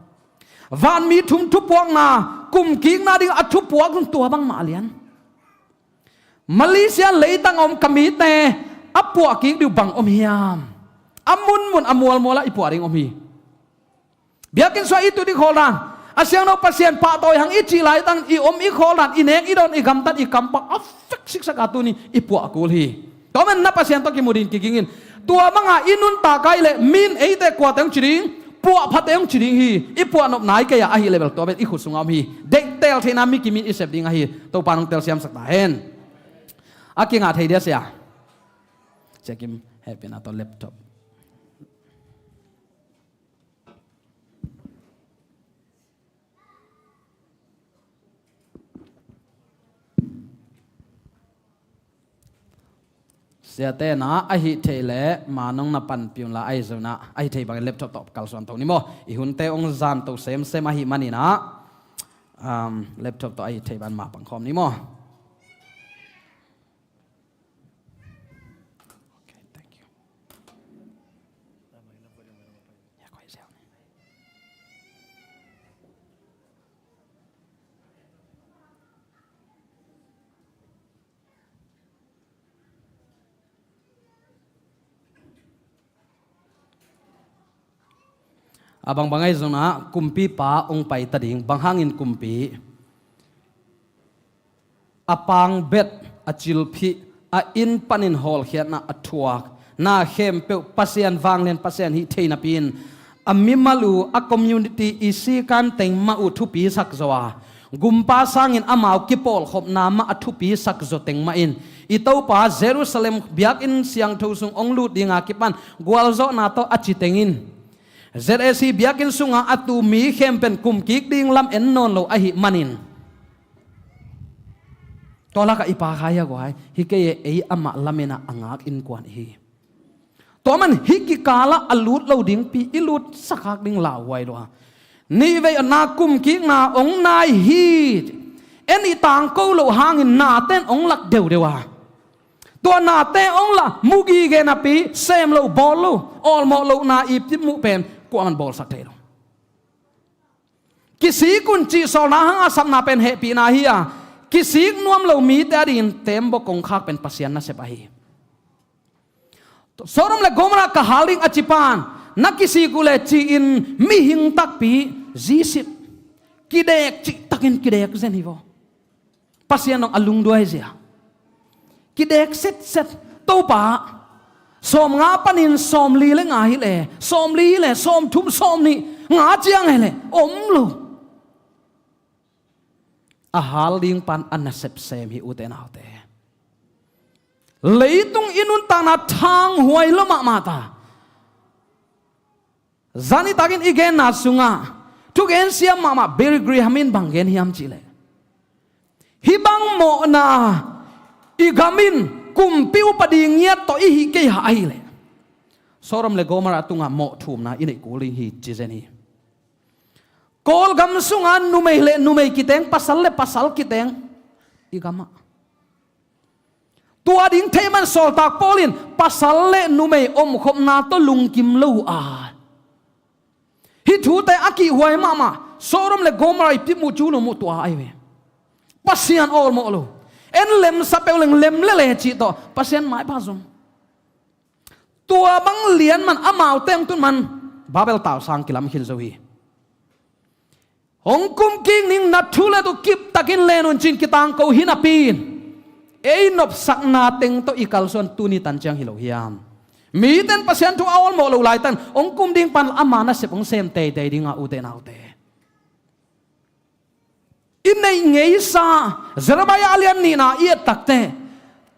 Vanmi thum thupuakna kumkikna ding a thupuak zong tua bang mah lian. Malaysia leitang a om ka mite a puah kik ding bang om hiam? A munmun a mualmual ah i puah ding om hi. Biakinn sungah i tu ding khawl dan, a siangtho Pasian pahtawi hang i cih laitang i om i khawl dan, i nek i dawn, i gamtat, i kampau a fek siksak a tuni i puah kul hi. Tua man na Pasian tawh kimu dingin kiging in. Tua banga i nuntak ai leh min eite kuate hong ci ding, puahphate hong ci ding hi. I puahnop nai kei a ahi leh bel tua bel i khut sungah om hi. Deihtel theihna mi kimin i sep ding ahi. Topa nong telsiamsak ta hen. A kingah thei dia sia. Check in, hehpihna tawh laptop. Ciate na ahi thei le ma nong na panpih un la, ahi zongin ah ahi thei bangin laptop tawh kalsuan to ni maw. I hunte hong zan to semsem ahi manin ah, um, laptop tawh ahi thei bangin ma pangkhawm ni maw. Okay, thank you. A bangbang ahi zongin ah kumpipa hong pai ta ding, bang hangin kumpi? A pang bet, a cilphih, a inn panin hawlkhiatna a thuak, na khempeuh Pasian vanglian Pasian hih thei napi-in a mimal uh, a community, i sikan teng mah uh thupisak zaw a, gumpa sangin amau kipawlkhopna mah a thupisak zaw teng mah in i Topa Jerusalem biakinn siangtho sung hong lut dinga kipan gualzawhna tawh a ci teng in Z A C biakinn sunga a tu mi khempeuh kumkik ding lam en nawn lo ahi manin, tua lakah i pa kha hi a guai, hi kei e, ei amah lamen ah a ngak innkuan i hi. Tua man hih kikalah a lut lo dingpi i lut sakhak ding lauhuai lo a, nihveina kumkikna hong nai hi. En i tangko loh hangin nate'n hong lak deudeu a, tua nate hong la mu gige napi, sem lo bawl lo, awlmawh lohna i pimmuh pen kuaman bawlsak thei lo. Kisik un cih sawlna hanga sapna pen hehpihna hi a, kisik nuam lo mite a dingin teembaw kongkhak pen Pasian nasep ahi. Sodom le Gomorrah ka hal ding a ci pan, na kisik uh le ci-in mihing takpi zisip, kidek cihtakin kidek zen hi vaw. Pasian dong a lungduai zia kidek setset. Topa, sawmnga panin sawmli le nga hi le, sawmli hi le, sawmthum, sawmnih, nga ciang hi le om lo. A hal ding pan a nasep sem hi, ute naute. Leitung i nuntakna thanghuai lo mahmah ta. Zan i takin i genna sungah thugen siam mahmah Billy Graham in bang gen hiam cihleh, hih bang mawhna i gam in kumpi upa ding ngiat tawh i hih kei ha ahileh, Sodom le Gomorrah tungah mawh thumna i neih kul ding hi ci zen hi. Kawlgam sungah numei le numei kiteng, pasal le pasal kiteng i gamah. Tua ding theih man sawltak Paul in pasal le numei omkhopna tawh lungkim lo a, hih thute a kihhuai mahmah. Sodom le Gomorrah i pimmuh cu nuam uh tua ahi ve. Pasian awlmawh lo. En lemsa peuh leng lem lele cih tawh Pasian maipha zong. Tua bang lian man amau teng tun man Babel tausang kilam khin zo hi. Hong kumkik ning, na thu le tu kiptakin len un cin kitangko hi napi-in, ei nopsakna teng tawh i kalsuan tuni tan ciang hi lo hiam? Miten Pasian thu a awlmawh lo laitan hong kum ding pan ama nasep hong sem teitei dinga, ute naute. I neih ngeisa Jeremiah a lian nihna i et takte,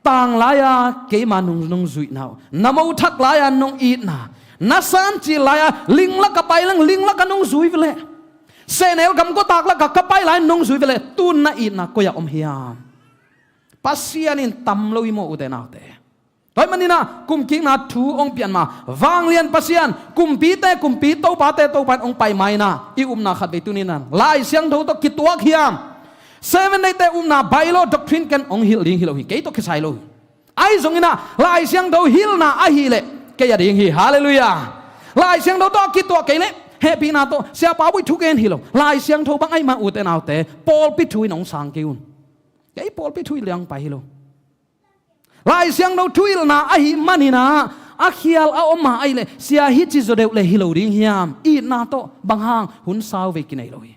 tanglai-a keima nung, nung zuihna uh, na mothak lai-a nung itna, na sancil lai-a linglak a pai leng linglak a nung zui veleh, sehnel gamgawtak lakah ka pai lai nung zui veleh, tun na itna koi-ah om hiam? Pasian in tam lo hi maw, ute naute. Tua ahih maninah kumkikna thu hong pian ma vanglian Pasian, kumpite kumpi, topate topa in hong pai ma inah i upna khatvei tuni inah Lai Siangtho tawh kituak hiam? Seven Day-te upna bylaw, doctrine ken hong hilh ding hi lo hi, kei tawh kisai lo hi. Ahi zonginah Lai Siangtho hilhna ahileh kei a ding hi. Halleluiah. Lai Siangtho tawh a kituak kei leh hehpihna tawh Siapa Buih thugen hi lo, Lai Siangtho bang ahih man, ute naute, pawlpi thu in hong sang kei un. Kei pawlpi thu in liang pai hi lo. Lai Siangtho thuhilhna ahih maninah a khial a om a ahileh, sia, hih ci zaw deuh le hi lo ding hiam? Itna tawh bang hang hun sau vei kinei lo hi.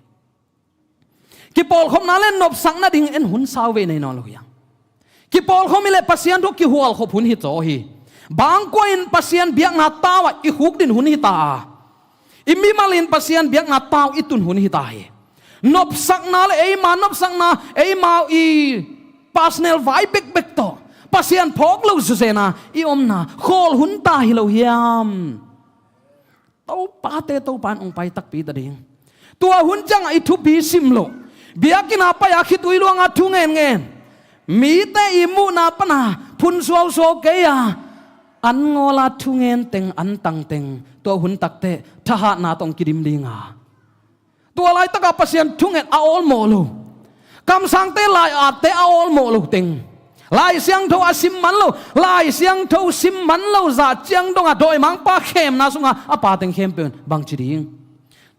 Kipawlkhopna le nopsak nading en hun sau vei nei nawn lo hiam? Kipawlkhop hileh Pasian thu kihualkhop hun hi zaw hi. Bangkua in Pasian biakna tau-ah i khukdin hun hi ta a, i mimal in Pasian biakna tau i tun hun hi ta hi. Nopsakna le eima nopsakna, eimau i personal vai bekbek tawh Pasian phawk lo zuzena i omna khawl hun ta hi lo hiam? Topate topa in hong pai takpi ta ding. Tua hun ciangah i thupi sim loh, biakinn a pai-a khitui luanga thu ngenngen, mite i muhna pana Phun suausuau kei a, an ngawla thungen teng, an tang teng, tua hun takteh thahatna tawh hong kidim ding a. Tua laitakah Pasian thungen a awlmawh lo. Kamsangte lai-atte a awlmawh lo teng. Lai Siangtho a sim man lo, Lai Siangtho sim man lo zah ciang dongah dawimangpa khemna sungah a pa teng khempeuh in bangci ding.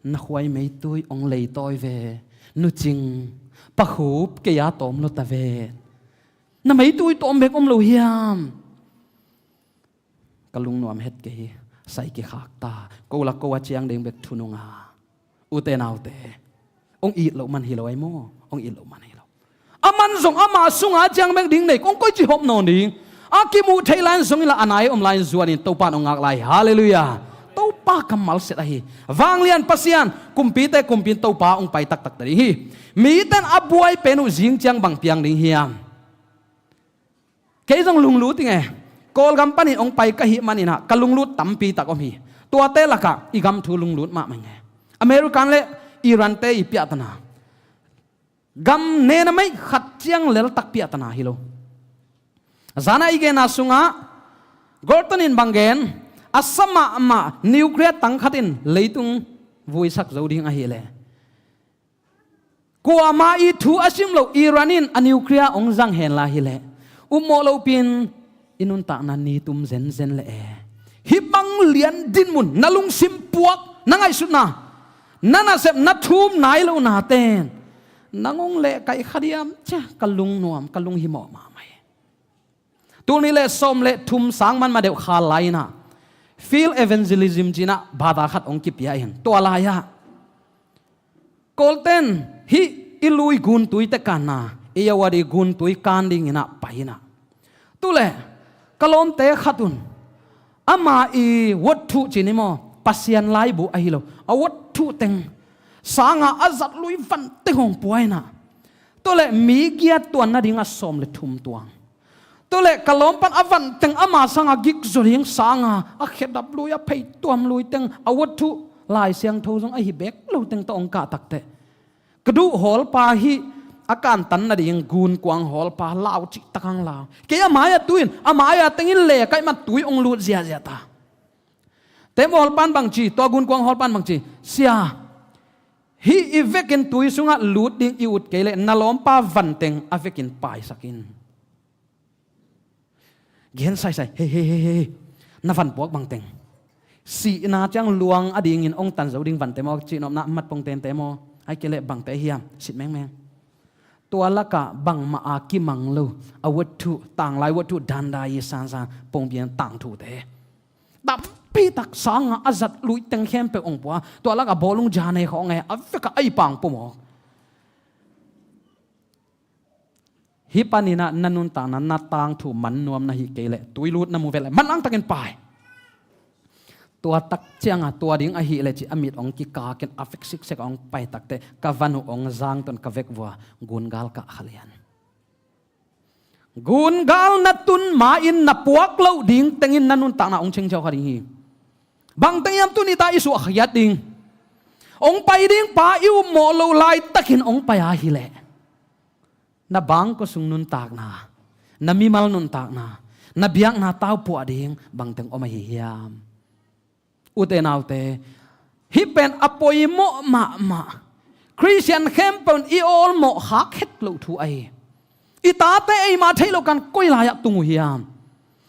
Na khuai meitui hong leitawi ve, nucing, pakhup kei a tawm lo ta ve. Na meitui tawm bek om lo hiam? Ka lungnuam het kei hi, sai kikhak ta, ko la ko a ciang ding bek thunung a. Ute naute, hong it loh man hi lo ai maw, hong it loh man hi lo. A man zong ama sunga ciang bek ding nei, kong koici hop nawn ding. A kimuh theih lai-in zong inla, a nai om lai-in zuanin Topa in hong ngak lai. Halleluiah. Topa kammal set ahi. Vanglian Pasian, kumpite kumpi in Topa hong pai taktak ta ding hi. Mite in a buai pen uh zing ciang bang piang ding hiam? Kei zong lunglut ing e. Kawlgam panin hong pai ka hih manin ah ka lunglut tampi tak om hi. Tuate lakah i gam thu lunglut mahmah ing e. American le Iran te i piahtana, gam nena meih khat ciang leltak piahtana hi lo. Zana i genna sungah Gorton in bang gen, a sa mahmah nuclear tang khat in leitung vuisak zo ding ahileh, kuamah i thu a sim lo Iran in a nuclear hong zang hen la hileh, upmawh lopi-in i nuntakna ni tum zenzen leh e. Hih bang lian dinmun, na lungsim puak, na ngaihsutna, na nasep, na thum nai lo naten, nang hong lehkaih kha diam, cia, ka lungnuam, ka lunghimawh mahmah hi. Tul nih le sawm le thum sang man ma deuh khal lai-in ah field evangelism ci-in ah bata khat hong kipia in, tua lai-ah Kawlten hih i lui guntuite kanna, i yawadi guntui kan dingin ah pai in ah, tuleh ka lawmte khat un ama i watthuh ci ni maw, Pasian laibu ahi lo, a watthuh teng, sanga a zat lui van teng hong pua in ah, tuleh mi giat tuan nading a sawm le thum tuang. Tuleh ka lawmpan a van teng ama sanga gikzaw ding, sanga a khedap lui, a pheituam lui teng, a watthuh Lai Siangtho zong ahi bek lo teng tawh hong kah takteh, ka duh hawlpa hih a kantan nading gunkuang hawlpa lau cihtak hang lau. Kei a mai-ah tu in, a mai-ah tengin lehkaih man tui hong lut ziahziah ta. Teem hawlpan bangci, tua gunkuang hawlpan bangci, sia, hih i vekin tui sungah lut ding i ut kei leh na lawmpa van teng a vekin paisak in. Gen saisai, hei, hei, hei, hei, na van puak bang teng, sihna ciang luang a dingin hong tan zo ding van te maw, cihnopna mat pong tente maw, ahih kei leh bangte hiam, sit mengmeng. Tua lakah bangmah a kimang lo, a watthuh, tanglai watthuh, dandai i sansan, pongbian tangthute, tampi tak sanga a zat lui teng khempeuh hong pua. Tua lakah bawlung ja nei khawng e, a vekah a i pang pumawk. Hih panin ah na nuntakna, na tangthu man nuam na hih kei leh, tui lut na mu vet leh, manlang takin pai. Tua tak ciangah tua ding ahih leh ci a mit hong kikak in a vek siksek hong pai takteh, ka van uh hong zang tawh ka vek vua, gungal kah kha lian. Gungal na tun ma-in na puak loh ding tengin na nuntakna hong cingciau kha ding hi. Bang teng hiam, tuni ta i suahkhiat ding, hong pai ding pa i upmawh loh laitakin hong pai ahih leh, na bangkua sung nuntakna, na mimal nuntakna, na biakna tau puah ding bang teng om ahi hiam? Ute naute, hih pen a poimawh mahmah, Khristian khempeuh in i awlmawh khak het loh thu ahi. I tate eima theih loh kan koi lai-ah tung uh hiam?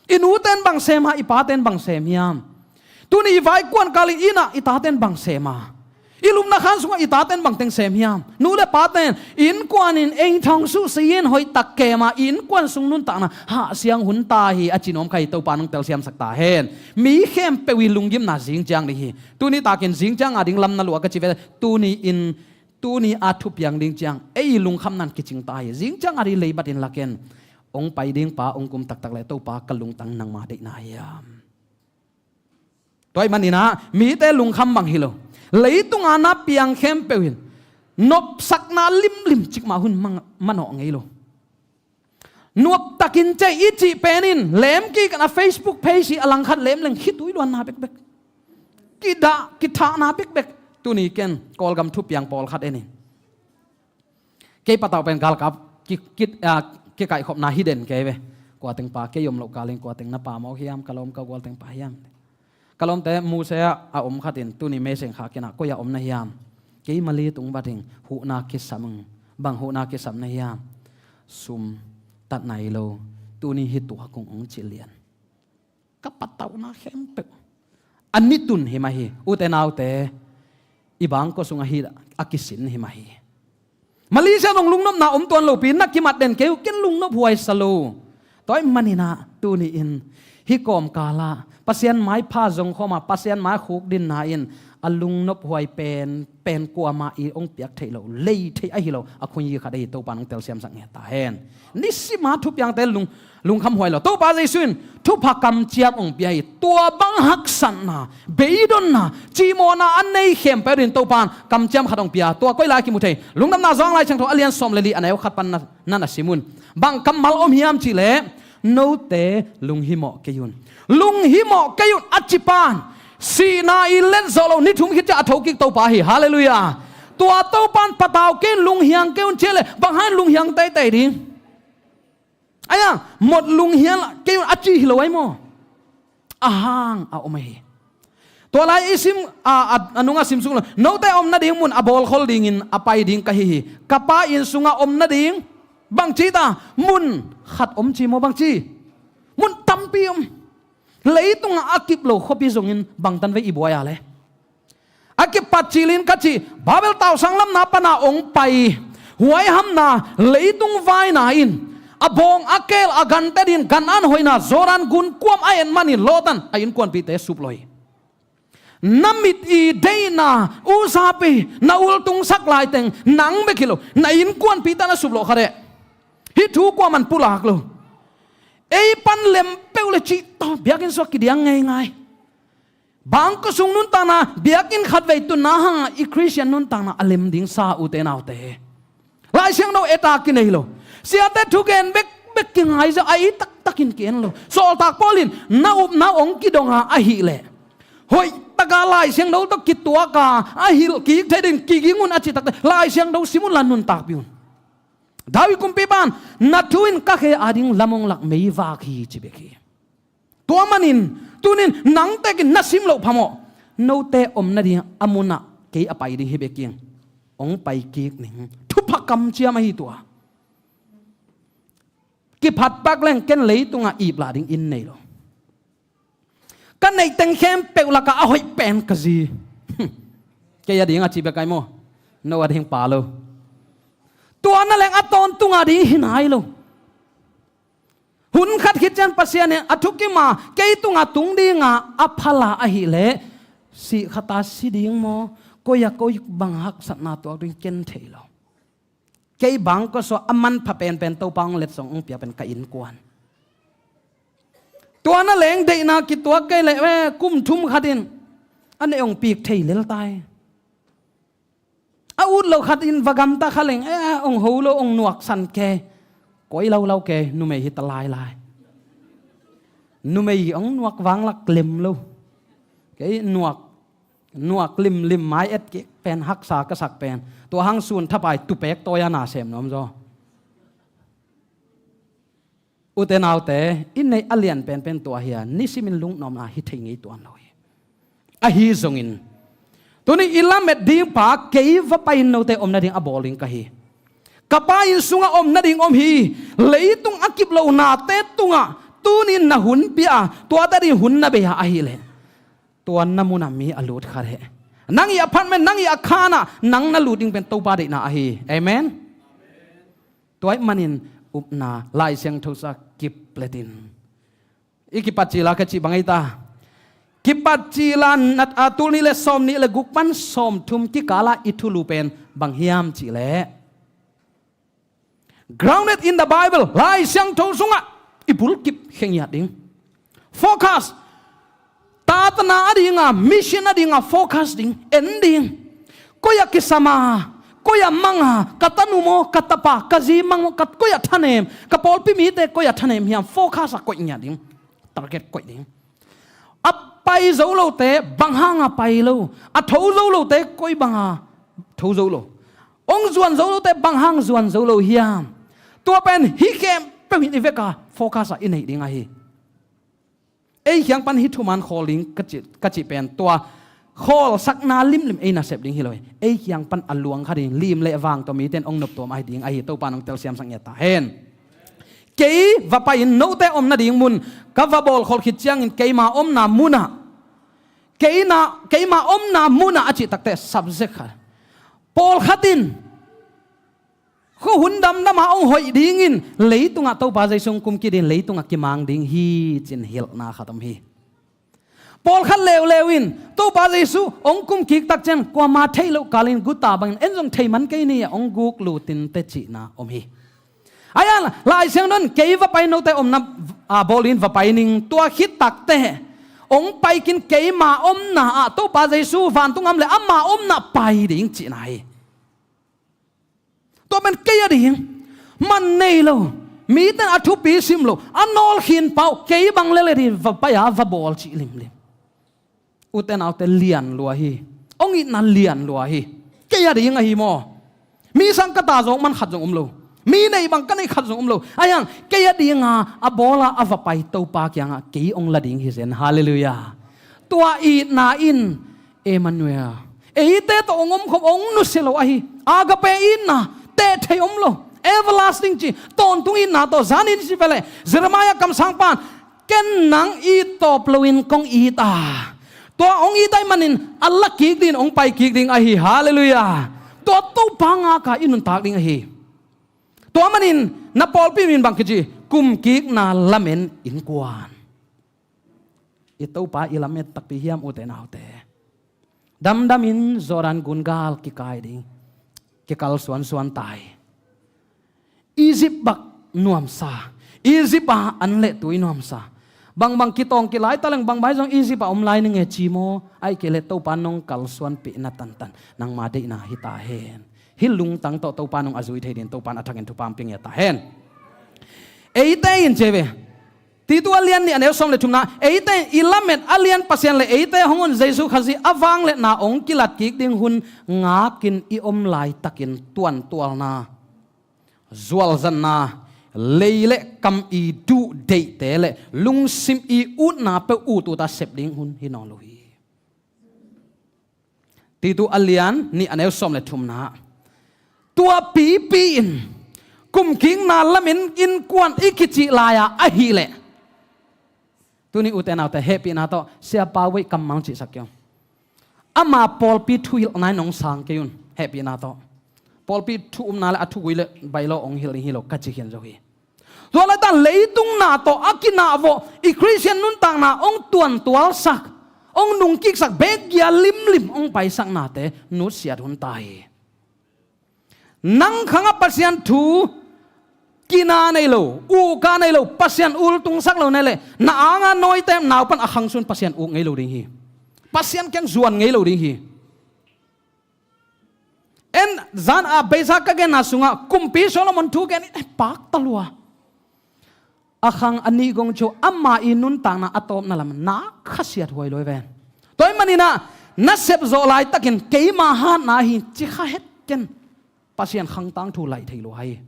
I nute in bang sem a, i pate in bang sem hiam? Tuni i vaikuan kal in, inn ah i tate in bang sem a, i lupna khan sungah i tate in bang teng sem hiam? Nu le pate in, innkuan in ei thong suhsi in hoihtak kem a, i innkuan sung nuntakna hahsiang hun ta hi, a ci nuam kha hi. Topa in hong telsiamsak ta hen. Mi khempeuh i lunggimna zing ciang ding hi. Tuni takin zing ciang a ding lam na luah ka ci ve. Tuni in, tuni a thupiang ding ciang ei lungkhamna in kicing ta hi. Zing ciang a ding leibat in la ken, hong pai ding pa hong kum taktak leh, Topa, ka lungtang nangma deihna hiam? Tua ahih manin ah mite lungkham bang hi lo, leitunga na piang khempeuh in nopsakna limlim cikmah hun mang, manawh ngei lo. Nuamtakin cei i cih pen in lem kik in, a Facebook page hi a langkhat lem leng khitui luanna bekbek, kidah kithahna bekbek. Tuni ken Kawlgam thupiang pawlkhat en in. Kei patauh pen galkap ki, ki, a, kikaihkhopna hi den kei ve. Kua teng pa kei om loh kalin kua teng na pa mawk hiam, ka lawm ka gual teng pa hiam? Ka lawmte, Muse ah a om khat in tuni meiseng kha kei na, koi ah om na hiam? Kei Mali tung bating huhna kisam ung. Bang huhna kisam na hiam? Sum, tatna hi lo, tuni hih tuak ung, ong ci lian. Ka patauhna khempeuh a nitun hi mah hi. Ute naute, i bangkua sungah hih a kisin hi mah hi. Malaysia zong lungnopna om tuan lopi, na kimat den kei uh, ken lungnop huai sa lo. Tua ahih manin ah tuni-in hih kawmkal ah Pasian maipha zong khawm a, Pasian mai khukdinna in a lungnop huai pen, pen kuamah i ong piak theih loh, lei theih ahi lo a khunyi khat ahi Topa in ong telsiamsak ngiat ta hen. Nisim a thupiangte lung, lungkham huai lo. Topa Jesu in thupha kamciam ong pia hi. Tua bang haksatna, beidonna, cihmawhna a nei khempeuh adingin Topa in kamciam khat ong pia. Tua koi lai kimu thei? Lungdamna Johan Lai Siangtho a lian sawm le li, a neu khat pan na, na na sim un. Bang kammal om hiam cih leh, note lunghimawh kei un. Lunghimawh kei un a ci pa in sihna i let zawh loh ni thum khit ciang a thokik Topa hi. Halleluiah. Tua Topa in patau kei un, lunghiang kei un ci leh, bang hang lunghiang teitei ding? Aia, mot lunghiang kei un a ci hi lo ai maw? A hang a om ahi. Tua lai i sim, a, a, a nungah sim suk lo. Note om nading mun a bawlkhol dingin a pai ding ka hi hi. Ka Pa inn sungah om nading bangci ta, mun khat om ci maw, bangci? Mun tampi om. Leitungah a kip lo khuapi zongin bangtan vei i buai a le. A kipat cilin ka ci, Babel tausang lamna pana ong pai huaihamna, leitung vaina in a bawng a keel a gante din gan an hoihna Jordan gun kuam a et manin Lot in a innkuanpihte sup lo hi. Na mit i deihna, usapi, na ultungsak laiteng nang bek hi lo, na innkuanpihte na sup lo kha deh. Hih thu kuaman pulak lo. Ei pan lem peuh le cih tawh biakinn sungah kidiang ngeingai. Bangkua sung nuntakna, biakinn khatvei tunna hangah i Khristian nuntakna a lem ding sa, ute naute. Lai Siangtho et a kinei lo. Siate thugen bekbek kingai zaw, a i taktakin ki-en lo. Sawltak Paul in na upna ong kidong a ahih leh, hoih taka Lai Siangtho tawh kituak a, a hilh kik thei ding kiging un a ci takte, Lai Siangtho sim un la nuntakpih un. David kumpipa in, na thu in ka khe ading lam ong lak meivak hi, ci bek hi. Tua manin tunin nang tekin na sim loh phamawh, note om nading a munah kei a pai ding hi bek ing. Ong pai kik ning. Thupha kamciam ahi tua. Kiphat pak leng ken leitungah iplah ding inn nei lo. Ka neih teng khempeuh lakah a hoih pen ka zi. Kei ading a ci bek ai maw? No ading pa lo. Tua na leng a tawntung ading hi nai lo. Hun khat khit ciang Pasian in a thukim a kei tungah tung dinga a phala ahih leh, sih khat a si ding maw, koi a koi bang haksatna tuak ding ken thei lo. Kei bangkua sungah a manpha penpen Topa ong letsong ong pia pen ka innkuan. Tua na leng deihna kituak kei leh, eh, kum thum khat in a neih ong pik thei lel tai. A ut lo khat in va gamta kha leng, eh, ong ho lo, ong nuaksan ke. Koi laulau ke, numei hi ta lailai. Numei ong nuak vanglak lem lo. Kei nuak, nuak limlim mai et kik pen haksa ka sak pen. Tua hang sun thapai tupek tawi a na sem nuam zaw. Ute naute, i neih a lian penpen tua hi a, nisimin lungnopna hi thei ngei tuan lo hi. Ahi zongin, tuni i lamet ding pa kei va pai in note om nading a bawl ding ka hi. Ka Pa inn sungah om nading om hi. Leitung a kip lo nate tungah tunin na hun pia a, tuate ding hun na bei a ahih leh, tua na munah mi a lut kha deh. Nang i apartment, nang i a khanah nang na lut ding pen Topa deihna ahi. Amen. Tua ahih manin upna Lai Siangtho sungah kipletin. I kipat cila ka cih bang ei ta? Kipat cila nat a tul nih le sawm nih le guk pan sawm thum kikala i thulu pen bang hiam cih leh, grounded in the Bible, Lai Siangtho sungah i bulkip khe ngiat ding. Focus. Tatna a dinga, mission a dinga focus ding, en ding. Koi a kisam a, koi a mang a, ka tanu maw, ka tapa, ka zi mang maw, ka koi a thanem, ka pawlpi mite koi a thanem hiam, focus a koih ngiat ding. Target koih ding. A pai zo lote bang hang a pai lo, a tho zo lote koi bang a tho zo lo. Ong zuan zo lote bang hang zuan zo lo hiam? Tua pen hih khempeuh peuhin i veka focus ah i neih ding ahi. Ei kiang pan hih thuman khawl ding ka cih, ka cih pen tua khawlsakna limlim ei nasep ding hi lo hi. Ei kiang pan a luang kha ding lim le vang tawh mite in hong noptuam ahi ding ahi. Topa in hong telsiamsak ngiat ta hen. Kei va pai-in note omna ding mun ka va bawlkholh khit ciangin keima omna munah, keina, keima omna munah a cih takteh subject khat. Pawlkhat in khuahun damdamah hong hoih dingin leitungah Topa Jesu hong kumkik dingin leitungah kimang ding hi ci-in hilhna khat om hi. Pawlkhat leuleu in Topa Jesu hong kumkik takciang kuama theih loh kalin guta bangin en zong thei man kei ni a hong guk lutin teh cihna om hi. Ahi zongin Lai Siangtho in kei va pai note omna, a, bawlin va pai ning, tua khit takteh hong pai khin keima omna ah Topa Jesu vantung a om leh ama omna pai ding cihna hi. Tua pen kei a ding man nei lo, mite in a thupi sim lo, a nawlkhin pah uh, kei bang lel a ding va pai a va bawl cih limlim. Ute naute, lian lua hi. Hong itna lian lua hi. Kei a ding ahi maw? Mi sang ka ta zawk man khat zong om lo. Mi nei bang ka neih khat zong om lo. Ahi zongin kei a dinga a bawl a a va pai Topa kiangah kei hong la ding hi zen. Halleluiah. Tua itna in Emmanuel, eite tawh hong omkhop, hong nusia lo ahi. Agape itna, teh thei om lo, everlasting ci, tawntung itna tawh. Zanin ci ve leh Jeremiah kamsangpa in, ken nang it tawp loin kong it a, tua hong it ahih manin a la kik dingin hong pai kik ding ahi. Halleluiah. Tua Topa ngak a i nuntak ding ahi. Tua manin na pawlpi min bang kici? Kumkikna Lamen Innkuan. I Topa i lamet takpi hiam, ute naute? Damdamin Jordan gungal kikai ding, kikalsuansuan ta hi. Egypt bang nuamsa, Egypt a an le tui nuamsa. Bangbang kitawng kilai taleng bangbang zong Egypt a om lai ning e ci maw? Ahih kei leh Topa nong kalsuanpihna tantan nangma deihna hi ta hen. Hih lungtang tawh Topa nong a zui thei dingin Topa in a thakin thupha hong pia ngiat ta hen. Eite in ci ve, Titu a lian nih a neu sawm le thumna, eite in i lamet a lian Pasian le eite hong on Jesu Khazih a vangliatna hong kilat kik ding hun ngakin i om laitakin tuantualna, zualzanna, lei le kam i duh deihte le lungsim i utna peuh ut uta sep ding hun hi nawn lo hi. Titu a lian nih a neu sawm le thumna. Tua pipi in kumkikna Lamen Innkuan i kicih lai-a ahih leh, tuni ute naute, hehpihna tawh Sia Pa Wei kammal cihsak kei un. Ama pawlpi thuhilhna in hong sang kei un, hehpihna tawh. Pawlpi thu umna le a thugui le bailo hong hilh ding hi lo ka ci khian zo hi. Tua laitak leitung na tawh a kinahvawh i Khristian nuntakna hong tuantualsak, hong nungkiksak, beek gia limlim hong paisaknate nutsiat hun ta hi. Nang khangah Pasian thu kina nei lo, ukah nei lo, Pasian ultungsak lo nei leh, na anga nawite naupan a khang sun Pasian uk ngei lo ding hi. Pasian kiang zuan ngei lo ding hi. En, zan a beisa ka genna sungah Kumpi Solomon thu gen in, eh, pakta lua. A khang a nih gong ciang ama i nuntakna a tawpna lam na khasiat huai lo hi ven. Tua ahih manin ah, na sep zawh laitakin keima hatna hi ci kha het ken, Pasian khang tangthu laih thei lua hi.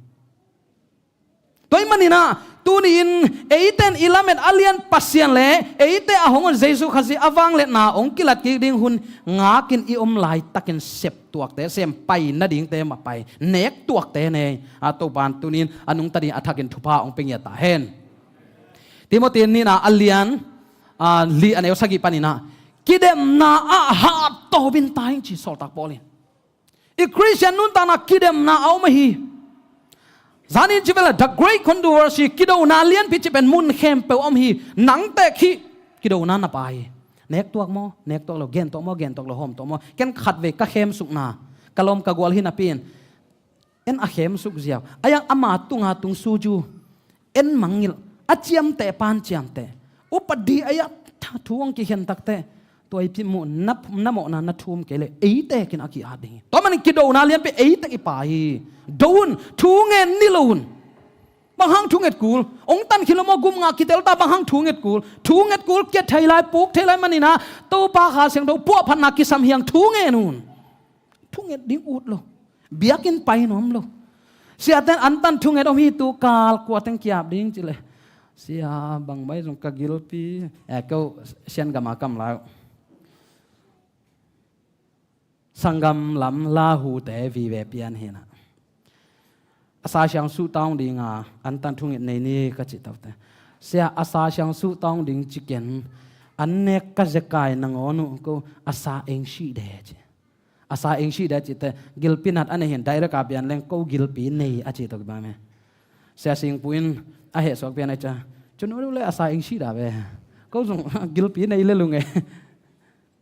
Tua ahih manin ah, tuni-in eite in i lamet a lian Pasian le eite a hong on Jesu Khazih a vangliatna hong kilat kik ding hun ngakin i om laitakin sep tuakte, sem pai nadingte mah pai, nek tuakte nei a, Topa in tuni-in a nungta ding a thakin thupha hong pia ngiat ta hen. Timoti nihna a lian, a, li a neu sagih panin ah, kidemna ah hattawpin ta ing ci Sawltak Paul in. I Khristian nuntakna kidemna a om ahi. Zanin ci ve leh, the great controversy, kidona lianpi ci pen mun khempeuh a om hi. Nang tek hi, kidona na pai hi. Nek tuak maw, nek tuak lo, gen tuak maw, gen tuak lo, hawm tuak maw. Ken khatvei ka khemsukna, ka lawm ka gual hi napi-in, en a khemsuk ziau. A yang ama tunga tung suju. En mangngilh, a ciamteh pan ciamteh. Upadi a ya thu hong kikhen takteh, tua i pimmuh na, na mawhna na thum kei leh, eitekin a ki-at ding hi. Tua manin kidona lianpi eitek i pai hi. Do un, thu ngen ni lo un. Bang hang thunget kul? Hong tan khin lo maw, gum ngah kitel ta, bang hang thunget kul? Thunget kul kia thei lai, puk thei lai manin ah, Topa Kha Siangtho puahphatna kisam hi hang, thu ngen un. Thunget ding ut lo. Biakinn pai nuam lo. Siate'n antan thunget om hi, tu kal kua teng kiap ding ci leh, sia, bang mai zong ka gilpi, eh, ko Sian gam a kam lai uh, sanggam lam lahute vive pian hi na. A sa siang suh tawng ding a, antan thunget nei ni ka ci taute. Sia, a sa siang suh tawng ding ci ken, an nek ka zekai nangawn uh ko a sa eng sih de ci. A sa eng sih de ci te, gilpi nat a nei hi in direct a pian leng ko gilpi nei a ci tawh kibang e. Sia Singpu in a heh suak pian a cia, cun ulu le a sa eng sih da ve. Ko zong gilpi nei le lung e.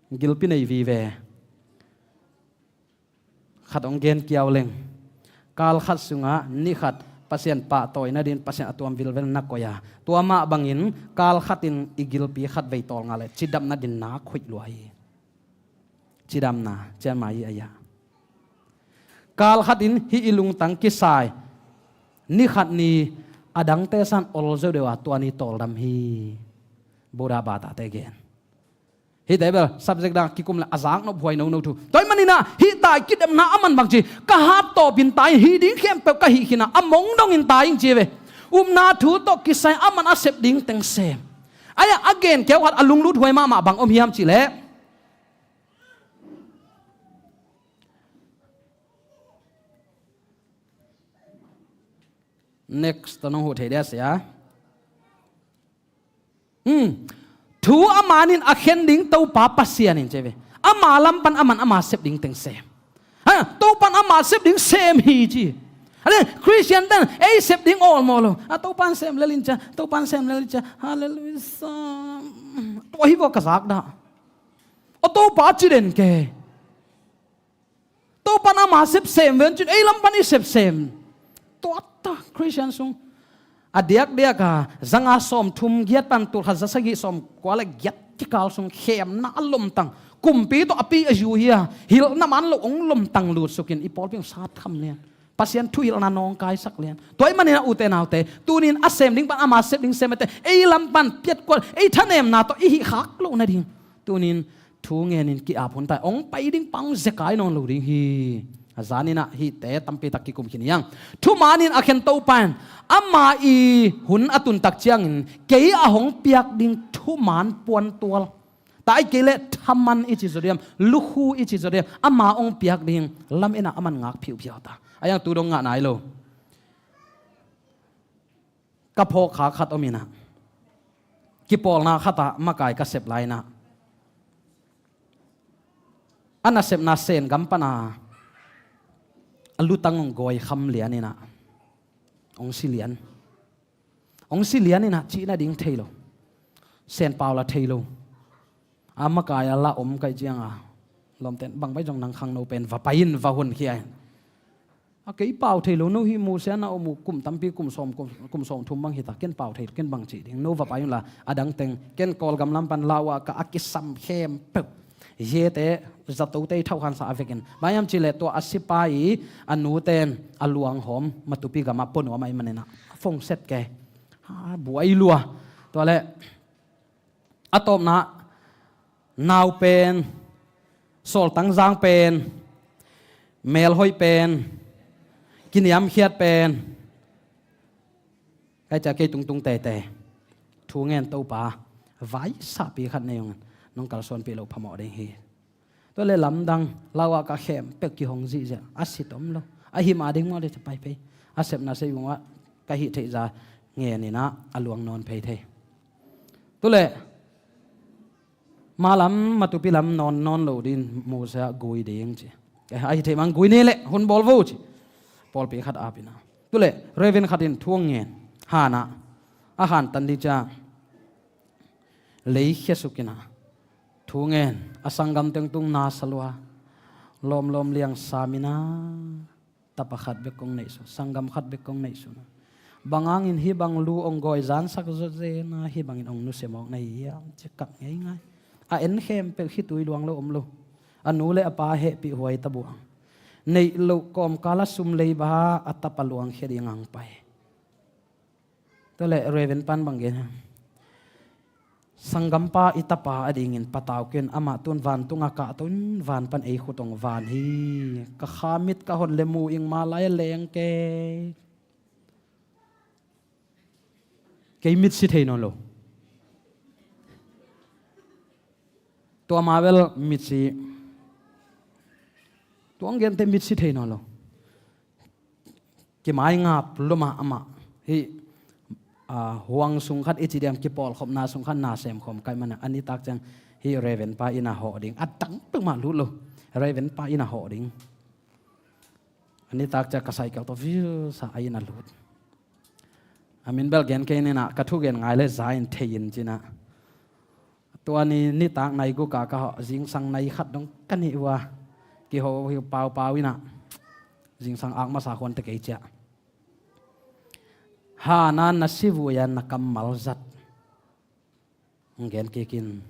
Gilpi nei vive. Khat hong gen kiau leng. Kal khat sungah ni khat Pasian pahtawi nadin Pasian a tuam vilvel na koih a, tua mah bangin kal khat in i gilpi khat vei tawlnga le cidamna din nak huih lua hi. Cidamna cian mai hi a ia. Kal khat in hih i lungtang kisai, ni khat ni a dangte san ol zo deuh a, tua ni tawldam hi. Buddha bata te gen. Hihte bel subject dang kikum le a zaknop huai nono thu. Tua ahih manin ah hih tai kidemna a man bang ci, ka hat tawpin tai in hih ding khempeuh ka hih khin a, a mong dongin tai in ci ve. Upna thu tawh kisai a man a sep ding teng sem. Aia a gen keu khat a lunglut huai mahmah bang om hiam ci leh, next tawh nong huh thei dia sia. Hmm. Thu a manin a khen ding Topa Pasian in ci ve. Ama lam pan a man ama sep ding teng sem. Ha, Topa in ama sep ding sem hi ci. Ale, Christian ten ei sep ding awlmawh lo. A Topa in sem lel in cia, Topa in sem lel in cia. Hallelujah. Tua hi vua ka zak dah. A Topa ci den ke. Topa in ama sep sem ven cin ei lam pan i sep sem. Tuatta Christian sung a diakdiak a zanga sawm thum giat pan tul khat za sagih sawm kua le giat kikal sung khemna a lomtang, kumpi tawh a pi a yu hi a, hilhna man lo hong lomtang lutsukin i pawlpi hong sat kham lian. Pasian thuhilhna nawngkaisak lian. Tua ahih manin a ute naute, tunin a sem ding pan ama sep ding sem ete, ei lam pan piatkuat, ei thanemna tawh i hih khak loh nading tunin thu ngenin ki-ap hun tai. Hong pai ding pang zekai nawn lo ding hi. A zanin ah hihte tampi tak kikum khin hi hang. Thumanin a khen Topa in ama i hun a tun tak ciangin kei a hong piak ding thuman puantual, tai kei leh thaman i ci zaw diam, lukhu i ci zaw diam, ama hong piak ding lam in ah a man ngak phiuphiau ta. A iang tu dong ngah nai lo. Ka phawkkha khat om in ah, kipawlna khat ah makai ka sep lai in ah, a nasepna Sen gam pan a a lutang hong gawi kham lian in ah, hong si lian. Hong si lian in ah cih nading thei lo. Sen pau la thei lo. A makai a la om kaih ciang a, lawmten bang bai zong nang khangno pen va pai in va hun khia in. A kei pau thei lo, no hih muhsia na om uh kum tampi, kum sawm, kum, kum sawm thum bang hi ta, ken pau thei lo, ken bang cih ding, no va pai un la, a dang teng, ken Kawlgam lam pan lau ah ka a kisam khempeuh. Yete, zatote i thauhkhansa a vekin. Bang hiam cih leh tua a sipai i a nuten a luanghawm Matupi gam ah pua nuam ahih manin ah, a fongset ke. Ha, buai lua. Tua leh, a tawpna, nau pen, sawltang zang pen, melhoih pen, kiniamkhiat pen, kai cia kei tungtung tete, thu ngen Topa, vaisahpi khat nei ung, nong kalsuanpih loh phamawh ding hi. Tua leh lamdang, lau ah ka khempeuh kihong zihziah, a sit om lo. A him a ding maw le cia pai phei. A sepna sei vung ah, ka hih theih za ngen in ah, a luang nawn phei thei. Tu leh, ma lam, Matupi lam nawn nawn lo din muhsia gui ding ci. Eh, a hi thei mang gui ni leh, hun bawl vo ci. Pawlpi khat ap in ah. Tu leh, Reverend khat in thu hong ngen. Han ah. A han tan ding cia. Leikhia suk in ah. Thu ngen. A sanggam teng tung na sa lua. Lawmlawm liang sam in ah. Tapa khat bek kong neihsun, sanggam khat bek kong neihsun. Bang hangin hih bang lu hong gawi zansak zawzen a, hih bangin hong nusia mawk na hi hiam ci kap ngeingai. A en khempeuh khitui luang lo om lo. A nu le a pa hehpih huai ta buang. Neih loh kawmkal a sum leiba a tapa luangkhia ding hong pai. Tua leh Reverend pan bang gen hiam? Sanggampa i tapa a dingin patau ken, amah tun vantung a kahto in van pan ei khut hong van hi. Ka kha mit ka hon le mu ing mah lai a leng kei. Kei mitsi thei nawn lo. Tua ma bel mitsi. Tua hong gente mitsi thei nawn lo. Kimai ngap lua mah amah. Hih, ah, huang sung khat i ci diam, kipawlkhopna sung khat na sem khawm ka hih manin a nitak ciang hih Reverend pa inn ah hawh ding. A dang peuhmah lut lo. Reverend pa inn ah hawh ding. A nitak ciang ka cycle tawh viu sa a inn ah lut. A min bel gen kei ning ah, ka thu gen ngai le za in thei in ci-in ah. Tua ni nitak nai guk ah ka hawh, zingsang nai khat dong ka nih uh a. Kiho hi paupau in ah. Zingsang ak masa khuan teh kei ciah. Hana na sivui a na kammal zat. Hong gen kik in.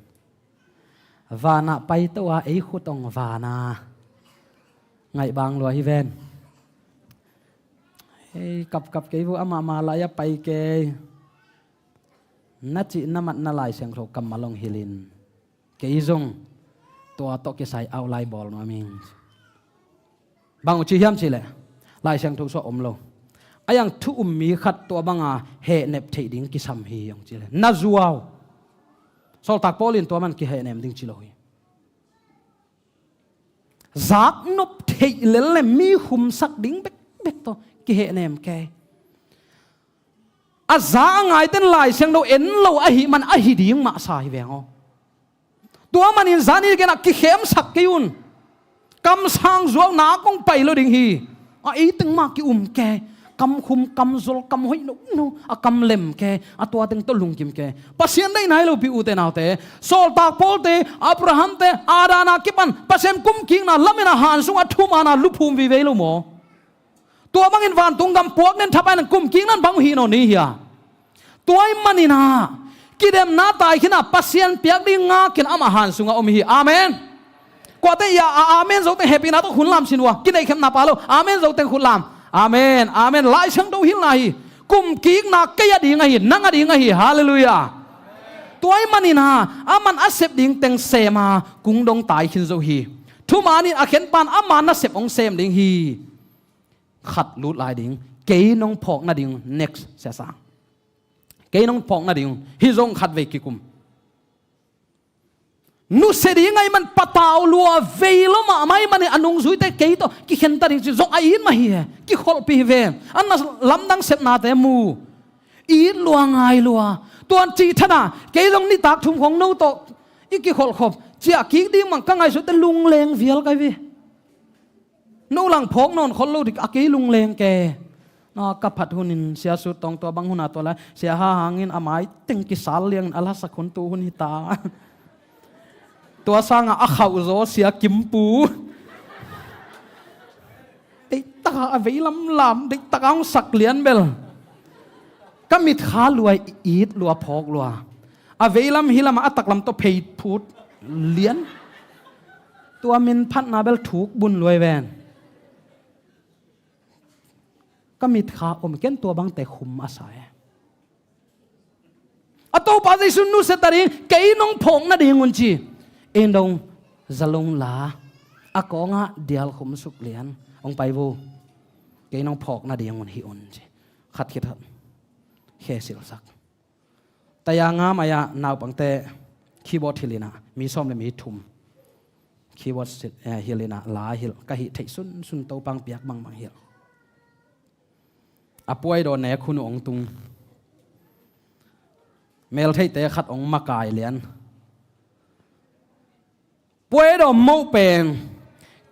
Van ah paito a ei khut hong van a. Ngaih bang lua hi ven. Hei, kapkap kei vua, amah mah lai a pai kei. Na cih na mat na Lai Siangtho kammal hong hilh in. Kei zong tua tawh kisai au lai bawl nuam ing. Bang uh ci hiam cih leh, Lai Siangtho sungah om lo. A iang thu um mi khat tua banga hehnep theih ding kisam hi hong ci leh, na zuau. Sawltak Paul in tua man kihehnem ding ci lo hi. Zaknop theih lel le mi humsak ding bekbek tawh kihehnem kei. A za a ngaite in Lai Siangtho en lo ahih man ahi ding mah sa hi veng aw. Tua manin zani gen ah kikhemsak kei un. Kamsang zuau nak hong pai lo ding hi. A ei teng mah ki-um kei. Kamkhum, kamzol, kamhoih nono a kam lem kei. A tua teng tawh lungkim kei. Pasian deih nai lo pi ute naute. Sawltak Paul te, Abraham te, Adam a kipan Pasian kumkikna lamen a han sungah thuman a luphum vivei lo maw? Tua bangin vantung gam puak nen thapai nen kumkik nan bang uh hi nawn ni hia? Tua ahih manin ah kidemna taikhin a Pasian piak ding ngakin amah han sungah om hi. Amen. Kuate ia a amen zo teng hehpihna tawh hun lam sin ua. Kineihkhemna pha lo. Amen zo teng hun lam. Amen. Amen. Lai Siangtho hilhna hi. Kumkikna kei a ding ahi, nang a ding ahi. Halleluiah. Tua ahih manin ah aman a sep ding teng sem a kung dong taikhin zo hi. Thuman in a khenpan ama nasep hong sem ding hi. Khat lut lai ding. Kei nong phawk nading. Next, siasang. Kei nong phawk nading. Hih zong khatvei kikum. Nusia ding ahih man patau lua vei lo mahmah ahih manin a nungzuite kei tawh kikhen ta ding ci zong a it mah hi. Kikholhpih hi ve. A na lamdang sepnate mu. It lua ngai lua. Tuan cih than a kei zong nitak thum khong no tawh i kikholhkhop ciah kik ding mang ka ngaihsut teh lungleng vial kai ve. No lang phawk nawn khol lo dik a, kei lungleng kei. Na ka phat hunin Sia Sut Tawng tua bang hun a tua lai Sia Ha Hang in a mai teng kisal liangin a lasak hun tu hun hi ta. Tua sangah a khauh zaw Sia Kim Pu. Deihtak a, a veilam lam deihtak a hong sak lian bel. Ka mitkha lua, it lua, phawk lua. A veilam hi lam a, a taklam tawh phei phut lian. Tua min phatna bel thuk bun lua hi ven. Ka mitkha om ken tua bangte khum a sa e. A Topa Jesu nusia ta ding, kei nong phawk nading un ci. Ei dong zalong la a kawngah dial khum suk lian hong pai vo. Kei nong phawk nading un hi un ci. Khat khit khat khe silsak. Taya nga mai-ah naupangte keyboard hilh inah mi sawm le mi thum. Keyboard hilh inah la hilh ka hih theih sunsun Topa hong piak bangbang hilh. A puaidaw nek hun uh hong tung. Meltheihte khat hong makai lian. Puaidaw moh pen